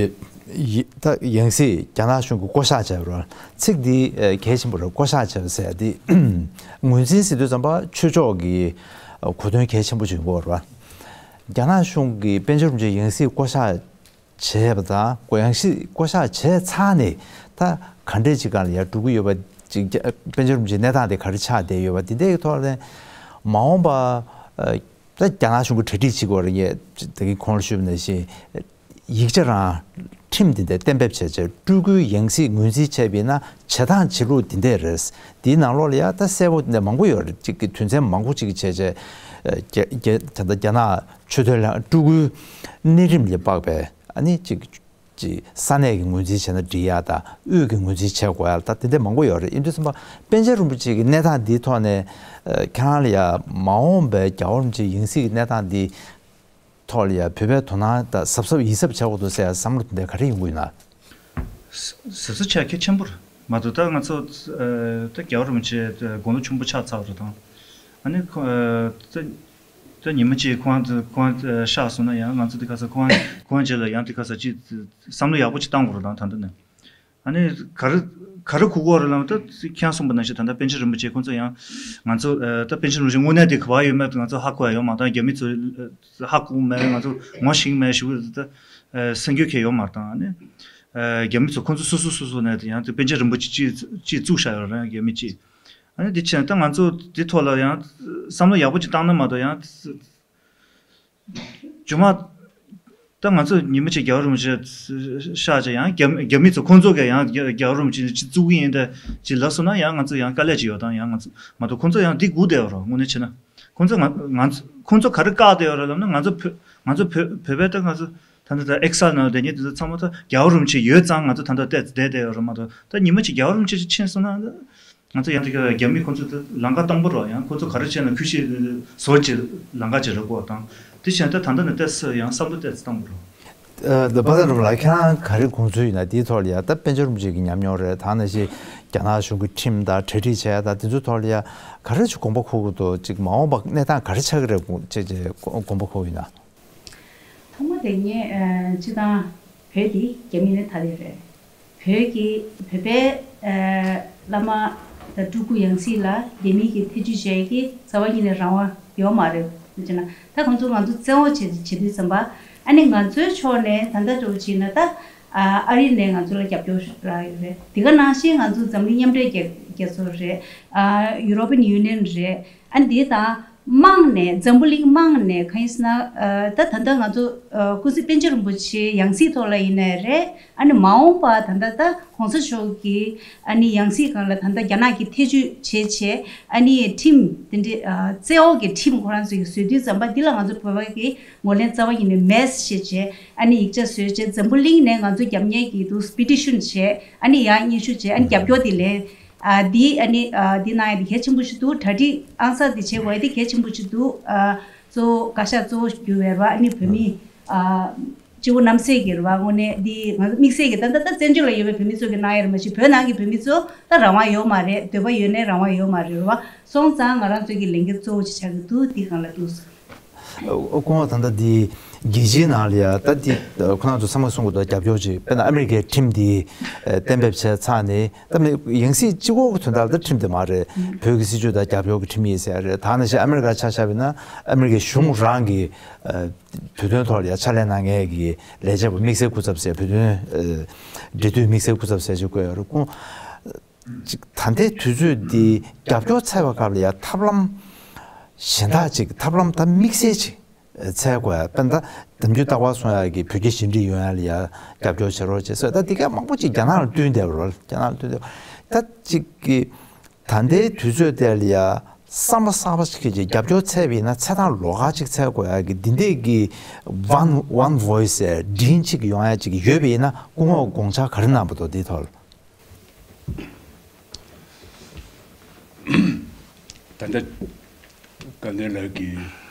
ཡི་ད་ཡང་སྲིད་རྒྱ་ནག་གཞུང་གིས་བསྐོ་གཞག་བྱས་པ་རེད། ཚིག་འདི་ཨ་གལ་ཆེན་པོ་རེད། བསྐོ་གཞག་བྱས་པ་ཟེར་ཡ་འདི་ངོས་འཛིན་ཟེར་དུས་ཙམ་པ་ཆོས་ཕྱོགས་ཀྱི་ཨ་གོ་དོན་གལ་ཆེན་པོ་ཅིག་ཡོང་གི་ཡོད་རེད། རྒྱ་ནག་གཞུང་གིས་པཎ་ཆེན་རིན་པོ་ཆེ་ཡང་སྲིད་བསྐོ་གཞག་བྱས་པ་དང་། ཡང་སྲིད་བསྐོ་གཞག་བྱས་ཚར་ནས་ད་ག་འདྲས་ཅིག་སྒང་ལ་ཡར་འགྲོ་གི་ཡོད་པ་ཅིག་རྒྱ་པཎ་ཆེན་རིན་པོ་ཆེའི་གནས་སྟངས་དེ་ག་རེ་ཆགས་བསྡད་ཡོད་པ་འདི་འདྲའི་ཐོག་ནས། མ་འོངས་པ་ཨ་ད་རྒྱ་ནག་གཞུང་གི་གྲ་སྒྲིག་བྱེད་དགོས་རེད། ངས་ད་གིན་གོང་ལ་ཞུས་པ་ནང་བཞིན་ཡིག་ཆ་རང་ཁྲིམས་འདི་འདྲ་གཏན་འབེབས་བྱས་བྱས་སྤྲུལ་སྐུའི་ཡང་སྲིད་ངོས་འཛིན་བྱས་པ་ཡིན་ན་བྱེད་སྟངས་བྱེད་ལུགས་འདི་འདྲས་རེད། འདིའི་ནང་ལོགས་ལ་ཡ་ད་གསལ་པོ་འདི་འདྲ་མང་པོ་ཡོད་རེད། གཅིག་གི་དོན་ཚན་མང་པོ་གཅིག་བྱས་བྱས་ཨ་རྒྱ་རྒྱ་ད་ལྟ་རྒྱ་ནག་ཆོས་དོན་ལ་སྤྲུལ་སྐུའི་གནས་རིམ་ལ་དཔག་པའི་ཨ་ནི་གཅིག་ཅིག་ས་གནས་ཀྱི་ངོས་འཛིན་བྱས་ན་འགྲིག་ཡ་དང་། དབུས་ཀྱི་ངོས་འཛིན་བྱེད་དགོས་ཡ་ད་དེ་འདྲ་མང་པོ་ཡོད་རེད། ཡིན་དུས་ཙམ་པ་པཎ་ཆེན་རིན་པོ་ཆེ་གི་གནས་སྟངས་འདིའི་ཐོག་ནས་ཨ་ཁྱེད་རང་ལ་ཡ་མ་འོངས་པའི་རྒྱལ་བ་རིན་པོ་ཆེའི་ཡང་སྲིད་ཀྱི་གནས་སྟངས་འདི་ཐོག་ལ་ཡ་བོད་པའི་དོ་སྣང་དང་གཟབ་གཟབ་ཡིད་གཟབ་བྱེད་དགོས་འདུག་ཟེར་ཡ་བསམ་བློ་དེ་འདྲ་ག་རེ་ཡོང་གི་ཡོད་ན། གཟབ་གཟབ་བྱེད་གལ་ཆེན་པོ་རེད་མ་གཏོགས། ད་ང་ཚོ་ཨ་ད་རྒྱལ་བ་རིན་པོ་ཆེ་དགུང་ལོ་ཆུང་པོ་ཆགས་ཚར་བ་རེད་དང་། ཨ་ནི་ཁོ་ཨ་ད་ད་ཉི་མ་གཅིག་ཁོང་ཁོང་གཤེགས་སོང་ན་ཡང་ང་ཚོ་འདི་ག་ས་ཁོང་ཁོང་རྗེས་ལ་ཡང་འདི་ག་ས་ཅིག་བསམ་བློ་ཡག་པོ་ཅིག་བཏང་དགོས་རེད་དང་། ད་ལྟ་ནས་ཨ་ནི་ག་རེ་ག་རེ་གོ་གི་ཡོད་རེད་ལབ་ན། ད་ཁྱེད་རང་གསུངས་པ་ནང་བཞིན་ད་ལྟ་པཎ་ཆེན་རིན་པོ་ཆེ་ཁོང་ཚོ་ཡང་ང་ཚོ་ཨ་ད་པཎ་ཆེན་རིན་པོ་ཆེ་དངོས་གནས་དེ་ག་པར་ཡོད་མེད་ང་ཚོ་ཧ་གོ་ཡ་ཡོད་མ་རེད་དང་། རྒྱ་མི་ཚོ་ཧ་གོ་མེད། ང་ཚོ་ངོ་ཤེས་མེད་ཞུ་གི་རེད། ད་ཨ་གསར་འགོད་མཁན་ཡོད་མ་རེད་དང་། ཨ་ནི་ཨ་རྒྱ་མི་ཚོ་ཁོང་ཚོ་སོ་སོ་སོ་སོ་ནས་ཡང་དེ་པཎ་ཆེན་རིན་པོ་ཆེ་གཅིག་གཅིག་བཙུགས་བཞག་ཡོད་རེད། རྒྱ་མི་གཅིག་ཨ་ནི་དེ་བྱས་ན་ད་ང་ཚོ་དེ་ཐོག་ལ་ཡང་བསམ་བློ་ཡག་པོ་ཅིག་བཏང་ན་མ་གཏོགས། ཡང་ཇོ་མ་ད་ང་ཚོ་ཉི་མ་གཅིག་རྒྱལ་བ་རིན་པོ་ཆེ་གཤེགས་བྱས་ཡང་རྒྱ་རྒྱ་མི་ཚོ་ཁོང་ཚོ་གིས་ཡང་རྒྱལ་རྒྱལ་བ་རིན་པོ་ཆེ་གཅིག་བཙུགས་ཀྱི་ཡིན་ད་ཅིག་ལབ་སོང་ན་ཡང་ང་ཚོ་ཡང་དཀའ་ལས་ཅིག་ཡོད་དང་། ཡང་ང་ཚོ་མ་གཏོགས་ཁོང་ཚོ་ཡང་འདི་སྒུག་བསྡད་ཡོད་རེད། དངོས་གནས་བྱས་ན་ཁོང་ཚོ་ང་ང་ཚོ་ཁོང་ཚོ་ག་རེ་བཀག་བསྡད་ཡོད་རེད་ལབ་ན། ང་ཚོ་བོད་ང་ཚོ་བོད་བོད་པའི་ད་ང་ཚོ་ད་ལྟ་ད་ཨེག་སི་ནང་བསྡད་མཁན་དེ་ཚོ་ཚང་མ་ད་རྒྱལ་བ་རིན་པོ་ཆེ་ཡོད་ཙང་ང་ཚོ་ད་ལྟ་བསྡད་བསྡད་བསྡད་ཡོད་རེད་མ་གཏོགས། ད་ཉི་མ་གཅིག་རྒྱལ་བ་རིན་པོ་ཆེ་ཕྱིན་སོང་ན། ང་ཚོ་ཡང་དེ་ག་རྒྱ་མི་ཁོང་ཚོ་ད་ལམ་ཁ་སྟོང་པ་རོ། ཡང་ཁོང་ཚོ་ག་རེ་བྱས་ན་ཁུ་ཤི་བཟོ་བྱེད་ལམ་ཁ་བྱེད་རོགས་གོ་དང་། དེ་བྱས་ད་ད་ལྟ་ནས་ཏོག་ཙམ་ཡང་བསམ་བློ་ཏོག་ཙམ་བཏང་དགོས་རོགས། ཨ་ད་པ་ད་རུམ་ལ་ཁྱེད་རང་ག་རེ་དགོངས་ཚུལ་ཡིན་ན། དེའི་ཐོག་ལ་ཡ་ད་པཎ་ཆེན་རིན་པོ་ཆེ་གི་ཉམས་མྱོང་རེད། ད་ནང་བཞིན་རྒྱ་ནག་གཞུང་གི་ཁྲིམས་དང་གྲ་སྒྲིག་བྱས་ཡ་ད་དེ་ཚོའི་ཐོག་ལ་ཡ་ག་རེ་ཅིག་དགོངས་པ་འཁོར་གི་འདུག་ཅིག་མ་འོངས་པ་གནས་སྟངས་ག་རེ་ཆགས་ཀྱི་རེད་དགོངས་བྱས་བྱས་དགོངས་པ་འཁོར་ཡིན་ན། ཐོག་མ་དེ་ངས་ཨ་སྤྱི་བཏང་བོད་འདི་རྒྱ་མི་ནས་ཐ་དད་རེད། བོད་ཀྱི་བོད་པའི་ཨ་བླ་མ་དང་སྤྲུལ་སྐུ་ཡང་སྲིད་ལ་རྒྱ་མི་གིས་ཐེ་བྱུས་བྱེད་ཀྱི་རྩ་བ་ཉིད་ནས་རང་དབང་ཡོད་མ་རེད། ཅེ་ན་ད་ཁོང་ཚོ་ང་ཚོ་བཙན་འོག་བྱེད་བྱེད་དུས་ཙམ་པ། ཨ་ནི་ང་ཚོའི་ཕྱོགས་ནས་ད་ལྟ་འགྲོ་བྱས་ན་ད་ཨ་ཨ་རི་ནས་ང་ཚོ་ལ་རྒྱབ་སྐྱོར་རག་ཡོད་རེད། དེ་ག་ནང་བཞིན་ང་ཚོ་འཛམ་གླིང་མཉམ་འབྲེལ་རྒྱ་རྒྱལ་ཚོགས་རེད། ཨ་ཡུ་རོ་པན་ཡུ་ནི་ཡན་རེད། ཨ་ནི་དེ་དང་དམངས་ནས་འཛམ་བུ་གླིང་དམངས་ནས་གང་ཡིན་ཟེར་ན། ཨ་ད་ད་ལྟ་ང་ཚོ་ཨ་ཀུན་གཟིགས་པཎ་ཆེན་རིན་པོ་ཆེའི་ཡང་སྲིད་ཐོག་ལ་ཡིན་ནའི་རེད། ཨ་ནི་མ་འོངས་པ་ད་ལྟ་ད་གོང་ས་མཆོག་གི་ཨ་ནི་ཡང་སྲིད་སྒང་ལ་ད་ལྟ་རྒྱ་ནག་གིས་ཐེ་བྱུས་བྱས་བྱས། ཨ་ནི་ཁྲིམས་དེ་འདྲའི་ཨ་བཙན་འོག་གི་ཁྲིམས་ཁོ་རང་ཚོ་གིས་བཟོས་དུས་ཙམ་པ། འདི་ལ་ང་ཚོ་བོད་པ་གིས་ངོས་ལེན་རྩ་བ་ཉིད་ནས་མེད་ཟེར་བྱས། ཨ་ནི་ཡིག་ཆ་བཟོས་བྱས་འཛམ་བུ་གླིང་ནས་ང་ཚོ་རྒྱབ་གཉེར་གྱི་འདུག་པེ་ཊི་ཤན་བྱས། ཨ་ནི་ཡར་སྙན་ཞུ་བྱས། ཨ་ནི་རྒྱབ་སྐྱོར་དེ་ལེན། ཨ་འདི་ཨ་ནི་ཨ་འདི་གནང་ཡ་དེ་གལ་ཆེན་པོ་ཞིག་འདུག་གྲ་སྒྲིག་ཨང་གསར་དེ་བྱེད་དགོས་ཡ་དེ་གལ་ཆེན་པོ་ཞིག་འདུག་ཨ་གཙོ་བོ་བཀའ་ཤག་གཙོ་བོ་གྱུར་བའི་རེད་བ། ཨ་ནི་བོད་མི་ཨ་སྤྱི་བོ་རྣམ་སྲས་ཀྱི་རེད་བ། དངོས་གནས་འདི་ང་ཚོ་དམིགས་བསལ་གྱི་ད་ལྟ་ད་བཙན་བྱོལ་ལ་ཡོད་པའི་བོད་མི་ཚོ་གིས་གནང་ཡ་རེད། མ་གཞི་བོད་ནང་གི་བོད་མི་ཚོ་ད་རང་དབང་ཡོད་མ་རེད། འདོད་པ་ཡོད་ནའི་རང་དབང་ཡོད་མ་རེད་བ། སོང་ཙང་ང་རང་ཚོ་གི་ལས་འགན་གཙོ་བོ་ཅིག་ཆགས་ཀྱི་འདུག་འདི་སྒང་ལ་འདུག་ཨོ་ཁོང་ད་ལྟ་འདི་རྒྱལ་སྤྱིའི་ནང་ལ་ཡ་ད་འདི་ཁོ་རང་ཚོ་ཚང་མ་གསུང་གི་འདུག་རྒྱབ་སྐྱོར་ཅིག་དཔེར་ན་ཨ་མི་རི་ཀའི་ཁྲིམས་འདི་གཏན་འབེབས་བྱས་ཚར་ནས། ད་མི་ཡང་སྲིད་གཅིག་པོ་གི་དོན་དག་ལ་ད་ཁྲིམས་དེ་མ་རེད། བོད་ཀྱི་སྲིད་ཇུས་དང་རྒྱབ་སྐྱོར་གྱི་ཁྲིམས་ཡིན་ཟེར་ཡ་རེད། ད་ནང་བཞིན་ཨ་མི་རི་ཀ་ཆ་བཞག་པ་ཡིན་ན་ཨ་མི་རི་ཀའི་གཞུང་རང་གི་བོད་དོན་ཐོག་ལ་ཡ་ཕྱག་ལས་གནང་མཁན་གྱི་ལས་བྱེད་པ་དམིགས་བསལ་སྐུ་ཚབ་ཟེར། བོད་དོན་འབྲེལ་མཐུད་དམིགས་བསལ་སྐུ་ཚབ་ཟེར་ཅིག་བསྐོས་ཡོད་རེད། ཁོང་ཅིག་ད་ལྟའི་དུས་ཚོད་འདི་རྒྱབ་སྐྱོར་འཚོལ་བའི་སྐབས་ལ་ཡ་ཐབས་ལམ་གཞན་དག་ཅིག་ཐབས་ལམ་ད་དམིགས་བསལ་ཅིག་འཚོལ་དགོས་ཡ། དཔེར་ན་ད་ནམ་རྒྱུན་རྟག་པར་གསུང་ཡ་གི་བོད་རྒྱ་ཞི་འགྲིག་ཡོང་ཡ་ལ་ཡ་རྒྱབ་སྐྱོར་བྱེད་རོགས་བྱེད་ཟེར། ད་འདི་ག་མང་པོ་ཅིག་རྒྱ་ནག་ལ་བསྟུན་བསྡད་པ་རེད། རྒྱ་ནག་ལ་བསྟུན་བསྡད་པ། ད་ཅིག་གི་ད་ལྟའི་དུས་ཚོད་དེ་ལ་ཡ་བསམ་བློ་གསར་པ་ཞིག་གིས་ཅིག་རྒྱབ་སྐྱོར་འཚོལ་བ་ཡིན་ན་འཚོལ་སྟངས་ལོགས་ཀ་ཅིག་འཚོལ་དགོས་ཡ་གི་འདི་འདྲས་ཀྱི་one one voice་ཟེར་མགྲིན་གཅིག་ཡོང་ཡ་ཅིག་ཡོད་པ་ཡིན་ན། སྐུ་ངོ་དགོངས་འཆར་ག་རེ་གནང་པ་འདུག་འདིའི་ཐོག་ལ། ད་ལྟ་སྐལ་ལྡན་ལགས་ཀྱིས་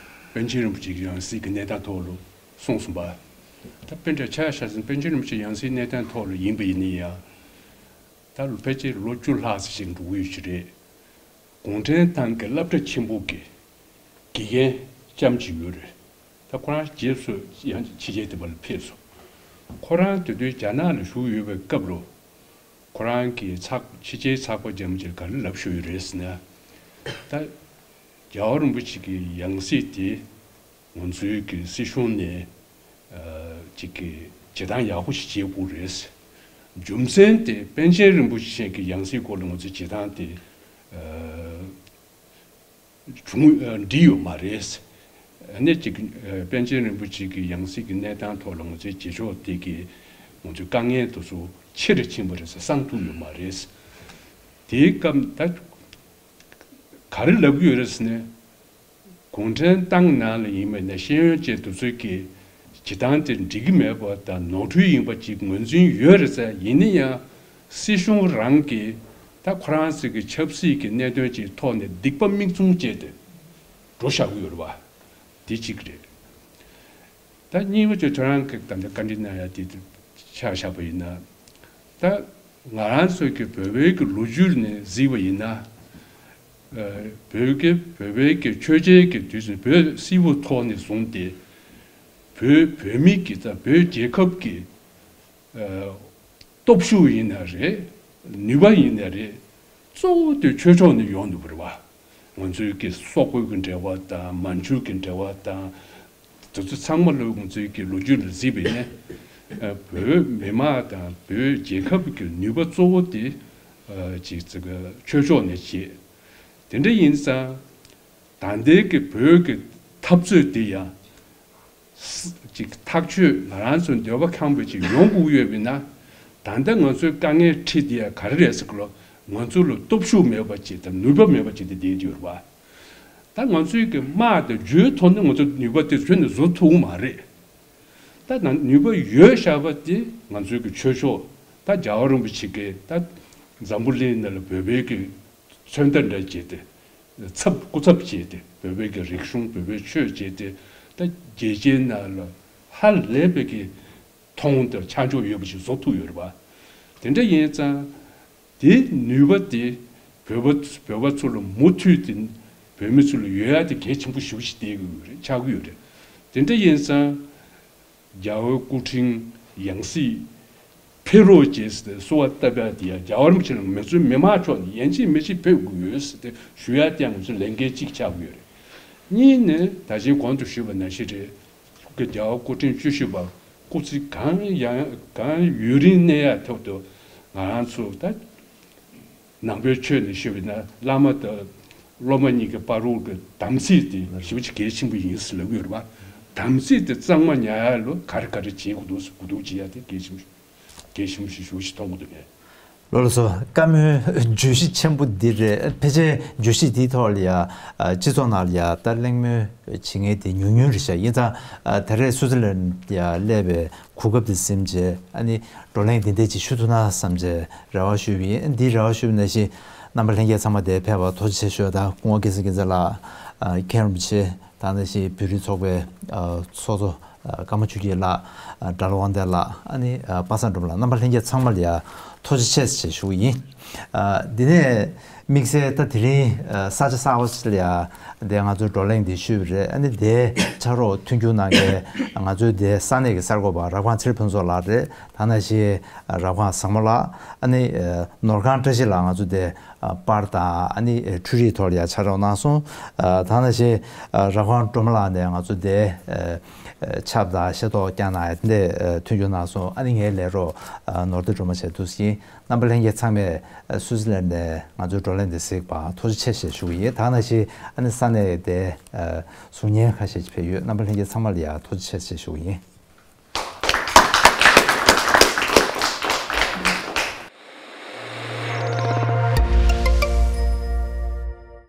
པཎ་ཆེན་རིན་པོ་ཆེ་གི་ཡང་སྲིད་ཀྱི་གནས་སྟངས་ཐོག་ལ་གསུངས་སོང་པ། ད་དཔེ་འདྲ་ཆ་བཞག་ཟིན་པཎ་ཆེན་རིན་པོ་ཆེ་ཡང་སྲིད་གནས་སྟངས་ཐོག་ལ་ཡིན་པ་ཡིན་ན་ཡང་། ད་ལོ་ཕལ་ཆེར་ལོ་བཅུ་ལྷག་ཙམ་ཞིག་འགྲོ་གི་ཡོད་ཀྱི་རེད། གུང་ཁྲན་ཏང་གི་སློབ་གྲྭ་ཆེན་པོ་གི་ དགེ་རྒན་ལྕམ་ཅིག་ཡོད་རེད། ད་ཁོ་རང་རྗེས་སུ་ཡང་ཕྱི་རྒྱལ་དེ་པར་ཕེབས་སོང་། ཁོ་རང་དེ་དུས་རྒྱ་ནག་ལ་བཞུགས་ཡོད་པའི་སྐབས་རུ། ཁོ་རང་གི་ཚགས་ཕྱི་རྒྱལ་ཚགས་པར་རྒྱ་མི་ཅིག་ག་རེ་ལབ་བཞག་ཡོད་རེད་ཟེར་ན། ད་རྒྱལ་བ་རིན་པོ་ཆེ་གི་ཡང་སྲིད་དེ་ང་ཚོའི་གི་སྲིད་གཞུང་ནས་ཨ་ཅིག་གི་བྱེད་སྟངས་ཡག་པོ་ཞིག་བྱེད་དགོས་རེད། རྒྱུ་མཚན་དེ་པཎ་ཆེན་རིན་པོ་ཆེ་གི་ཡང་སྲིད་སྐོར་ལ་ང་ཚོས་བྱེད་སྟངས་དེ་ཨ་བྱུང་ཨ་འགྲིག་ཡོད་མ་རེད། ཨ་ནི་ཅིག་ཨ་པཎ་ཆེན་རིན་པོ་ཆེ་གི་ཡང་སྲིད་ཀྱི་གནས་སྟངས་ཐོག་ལ་ང་ཚོའི་རྗེས་ཕྱོགས་དེ་གི་ང་ཚོའི་དཀའ་ངལ་དེ་ཚོ་ཆེ་རུ་ཕྱིན་པ་རེད་ཟེར། སངས་ཐུབ་ཡོད་མ་རེད། དེའི་སྐབས་ད་ག་རེ་ལབ་ཀྱི་ཡོད་རེད་ཟེར་ན། གུང་ཁྲན་ཏང་ནང་ལ་ཡིན་པ་ན་ཤེས་ཡོན་ཅན་དེ་ཚོས་ཀྱི་བྱེད་སྟངས་དེ་འགྲིག་གི་མེད་པ་དང་ནོར་འཁྲུལ་ཡིན་པ་ཅིག་ངོས་འཛིན་ཡོད་རེད་ཟེར། ཡིན་ན་ཡང་སྲིད་གཞུང་རང་གིས་ད་ཁོ་རང་ཚོའི་གི་ཆབ་སྲིད་ཀྱི་གནད་དོན་ཅིག་ཐོག་ནས་སྡིག་པ་མིག་བཙུམ་བྱས་ཏེ་འགྲོ་བཞག་གི་ཡོད་རེད་བ། དེ་གཅིག་རེད། ད་གཉིས་པ་ཅིག་ཁྱོད་རང་གི་ད་ལྟ་བཀའ་འདྲི་གནང་ཡ་དེ་ཆ་བཞག་པ་ཡིན་ན། ད་ང་རང་ཚོའི་གི་བོད་པའི་གི་ལོ་རྒྱུས་ནས་གཟིགས་པ་ཡིན་ན། ཨ་བོད་ཀྱི་བོད་པའི་གི་ཆོས་རྒྱལ་གྱི་དུས་སུ་བོད་སིལ་བུ་ཐོག་ནས་བཟུང་སྟེ། བོད་བོད་མི་གི་ད་བོད་རྒྱལ་ཁབ་ཀྱི་ཨ་སྟོབས་ཤུགས་ཡིན་ན་རེད། ནུས་པ་ཡིན་ན་རེད། གཙོ་བོ་དེ་ཆོས་ཕྱོགས་ནས་ཡོང་འདུག་པ་རེད་བ། ང་ཚོའི་གི་སོག་པོའི་གི་འབྲེལ་བ་དང་མན་ཇུ་གི་འབྲེལ་བ་དང་། དེ་ཚོ་ཚང་མ་ལོ་ང་ཚོའི་གི་ལོ་རྒྱུས་ལ་གཟིགས་པ་ཡིན་ན། ཨ་བོད་མི་དམངས་དང་བོད་རྒྱལ་ཁབ་ཀྱི་ནུས་པ་གཙོ་བོ་དེ་ཨ་ཅིག་ཅིག་ཆོས་ཕྱོགས་ནས་བྱེད། དེ་འདྲ་ཡིན་ཙང་ད་ལྟའི་གི་བོད་ཀྱི་འཐབ་རྩོད་དེ་ཡང་ཅིག་ཐག་ཆོད་ང་རང་ཚོ་འདོད་པ་ཁེངས་པ་ཅིག་ཡོང་དགོས་ཡོད་པ་ཡིན་ན། ད་ལྟ་ང་ཚོའི་དཀའ་ངལ་འཕྲད་དེ་ཡང་ག་རེ་རེད་ཟེར་གི་ལོ། ང་ཚོ་ལ་སྟོབས་ཤུགས་མེད་པ་ཅིག་དང་ནུས་པ་མེད་པ་ཅིག་དེ་བསྡད་ཡོད་རེད་བ། ད་ང་ཚོའི་གི་དམག་དང་རྒྱུའི་ཐོག་ནས་ང་ཚོ་ནུས་པ་དེ་ཁྱོན་ནས་བཟོ་ཐུབ་ཀྱི་མ་རེད། ད་ནང་ནུས་པ་ཡོད་བཞག་པ་དེ་ང་ཚོའི་གི་ཆོས་ཕྱོགས། ད་རྒྱལ་བ་རིན་པོ་ཆེ་གིས་ད་འཛམ་བུ་གླིང་ནང་ལ་བོད་པའི་གི་མཚོན་རྟགས་འདྲ་བྱས་ཏེ། ཚབ་སྐུ་ཚབ་བྱས་ཏེ་བོད་པའི་གི་རིག་གཞུང་བོད་པའི་ཆོས་བྱས་ཏེ། ད་རྒྱལ་སྤྱིའི་ནང་ལ་ཧ་ལས་པའི་གི་མཐོང་དང་ཆ་འཇོག་ཡོད་པ་ཞིག་བཟོ་ཐུབ་ཡོད་རེད་པ། དེ་འདྲ་ཡིན་ཙང་། དེའི་ནུས་པ་དེ་བོད་པ་བོད་པ་ཚོ་ལ་མུ་མཐུད་དེ་བོད་མི་ཚོ་ལ་ཡོད་ཡ་དེ་གལ་ཆེན་པོ་ཞེ་པོ་ཞིག་བསྡད་ཀྱི་ཡོད་རེད། ཆགས་ཀྱི་ཡོད་རེད། དེ་འདྲ་ཡིན་ཙང་། རྒྱལ་བའི་སྐུ་ཕྲེང་ཡང་སྲིད་ཕེབས་རོགས་བྱས་ཟེར་གསོལ་བ་བཏབ་ཡ་དེ་ཡ་རྒྱལ་བ་རིན་པོ་ཆེ་ལ་ང་ཚོའི་མི་མང་ཕྱོགས་ནས་ཡན་ཆད་མི་ཤི་ཕེབས་དགོས་ཡོད་ཟེར་ཏེ་ཞུ་ཡ་དེ་ཡང་ང་ཚོའི་ལས་འགན་གཅིག་ཆགས་ཀྱི་ཡོད་རེད། གཉིས་ནས་ད་ཅིང་གོང་དུ་ཞུས་པ་ནང་བཞིན་རེད། གི་རྒྱལ་བ་སྐུ་ཕྲེང་བཅུ་བཞི་པ་སྐུ་ཚེ་གང་ཡང་གང་ཡུན་རིང་གནས་ཡ་ཐོག་ཏུ་ང་རང་ཚོ་ད་ནང་པའི་ཆོས་ནས་ཞུས་པ་ན་བླ་མ་དང་སློབ་མ་གཉིས་ཀྱི་བར་དུ་གི་དམ་ཚིག་དེ་ཞེ་པོ་ཅིག་གལ་ཆེན་པོ་ཡིན་ཟེར་ལབ་ཀྱི་ཡོད་རེད་པ། དམ་ཚིག་དེ་གཙང་མ་ཉར་ཡ་ལ་ག་རེ་ག་རེ་བྱེད་དགོས་འདུག་ཟེར་གོ་བསྡུར་བྱེད་ཡ་དེ་གལ་ཆེན་པོ་གལ་ཆེན་པོ་ཞིག་ཞེ་པོ་ཅིག་མཐོང་གི་འདུག་གས། ལགས་སོ། བཀའ་མོལ་བརྗོད་གཞི་ཆེན་པོ་འདི་རེད། ཕལ་ཆེར་བརྗོད་གཞི་འདིའི་ཐོག་ལ་ཡ་ཨ་སྤྱི་ཚོགས་ནང་ལ་ཡ་ད་གླེང་མོལ་བྱེད་མཁན་དེ་ཉུང་ཉུང་རེད་ཤག་ཡིན་ཙང་ཨ་ད་རེས་སུའུ་ཙི་ལན་ཡ་སླེབས་པའི་གོ་སྐབས་དེ་ཟིན་བྱས་ཨ་ནི་བགྲོ་གླེང་འདི་འདྲ་ཅིག་ཞུ་ཐུབ་ན་བསམ་བྱས་རེ་བ་ཞུས་པ་ཡིན། འདིའི་རེ་བ་ཞུས་པ་ནང་བཞིན་རྣམ་པ་ལྷན་རྒྱས་ཚང་མ་འདིར་ཕེབས་པར་ཐུགས་རྗེ་ཆེ་ཞུ་ཡ་དང་སྐུ་ངོ་སྐལ་བཟང་རྒྱལ་མཚན་ལགས་ཨ་མཁན་རིན་པོ་ཆེ་དང་ནང་བཞིན་བོད་རིགས་ཚོགས་པའི་ཨ་ཚོགས་གཙོ། ཀརྨ་ཆོས་སྐྱིད་ལགས། སྒྲ་ལོ་དབང་ལྡན་ལགས། ཨ་ནི་པ་སངས་སྒྲོལ་མ་ལགས། རྣམ་པ་ལྷན་རྒྱས་ཚང་མ་ལ་ཡ་ཐུགས་རྗེ་ཆེ་ཞེས་ཞུ་གི་ཡིན། འདི་ནས་དམིགས་བསལ་ད་དེ་རིང་ས་ཆ་གསར་པ་ཞིག་ལ་ཡ་འདི་ང་ཚོའི་བགྲོ་གླེང་འདི་ཞུས་པ་རེད། ཨ་ནི་དེ་ཕྱག་རོགས་མཐུན་འགྱུར་གནང་མཁན་ང་ཚོའི་དེ་ས་གནས་ཀྱི་གསར་འགོད་པ་རབ་སྒང་ཚེ་རིང་ཕུན་ཚོགས་ལགས་རེད། ད་ནང་བཞིན་རབ་སྒང་བཟང་མོ་ལགས། ཨ་ནི་ནོར་སྒང་བཀྲ་ཤིས་ལགས་ང་ཚོ་དེ་པར་དང་ཨ་ནི་འཕྲུལ་རིག་ཐོག་ལ་ཡ་ཕྱག་རོགས་གནང་སོང་། ད་ནང་བཞིན་རབ་སྒང་སྒྲོལ་མ་ལགས་ནས་ང་ཚོ་དེ། ཆབ་དང་ཤེས་རྟོགས་བསྐྱངས་གནང་ཡ་དེ་འདྲས་མཐུན་འགྱུར་གནང་སོང་། ཨ་ནི་ངའི་ལས་རོགས་ནོར་བདེ་སྒྲོལ་མ་བྱས་འདུག་ཟིན། རྣམ་པ་ལྷན་རྒྱས་ཚང་མས་སུད་སི་ལན་ནས་ང་ཚོའི་བགྲོ་གླེང་འདི་གཟིགས་པར་ཐུགས་རྗེ་ཆེ་ཞེས་ཞུ་གི་ཡིན། ད་ནང་བཞིན་ཨ་ནི་ས་གནས་དེ་གཟུགས་བརྙན་ཁ་ཤས་ཕེབས་ཡོད། རྣམ་པ་ལྷན་རྒྱས་ཚང་མ་ལ་ཡང་ཐུགས་རྗེ་ཆེ་ཞེས་ཞུ་གི་ཡིན།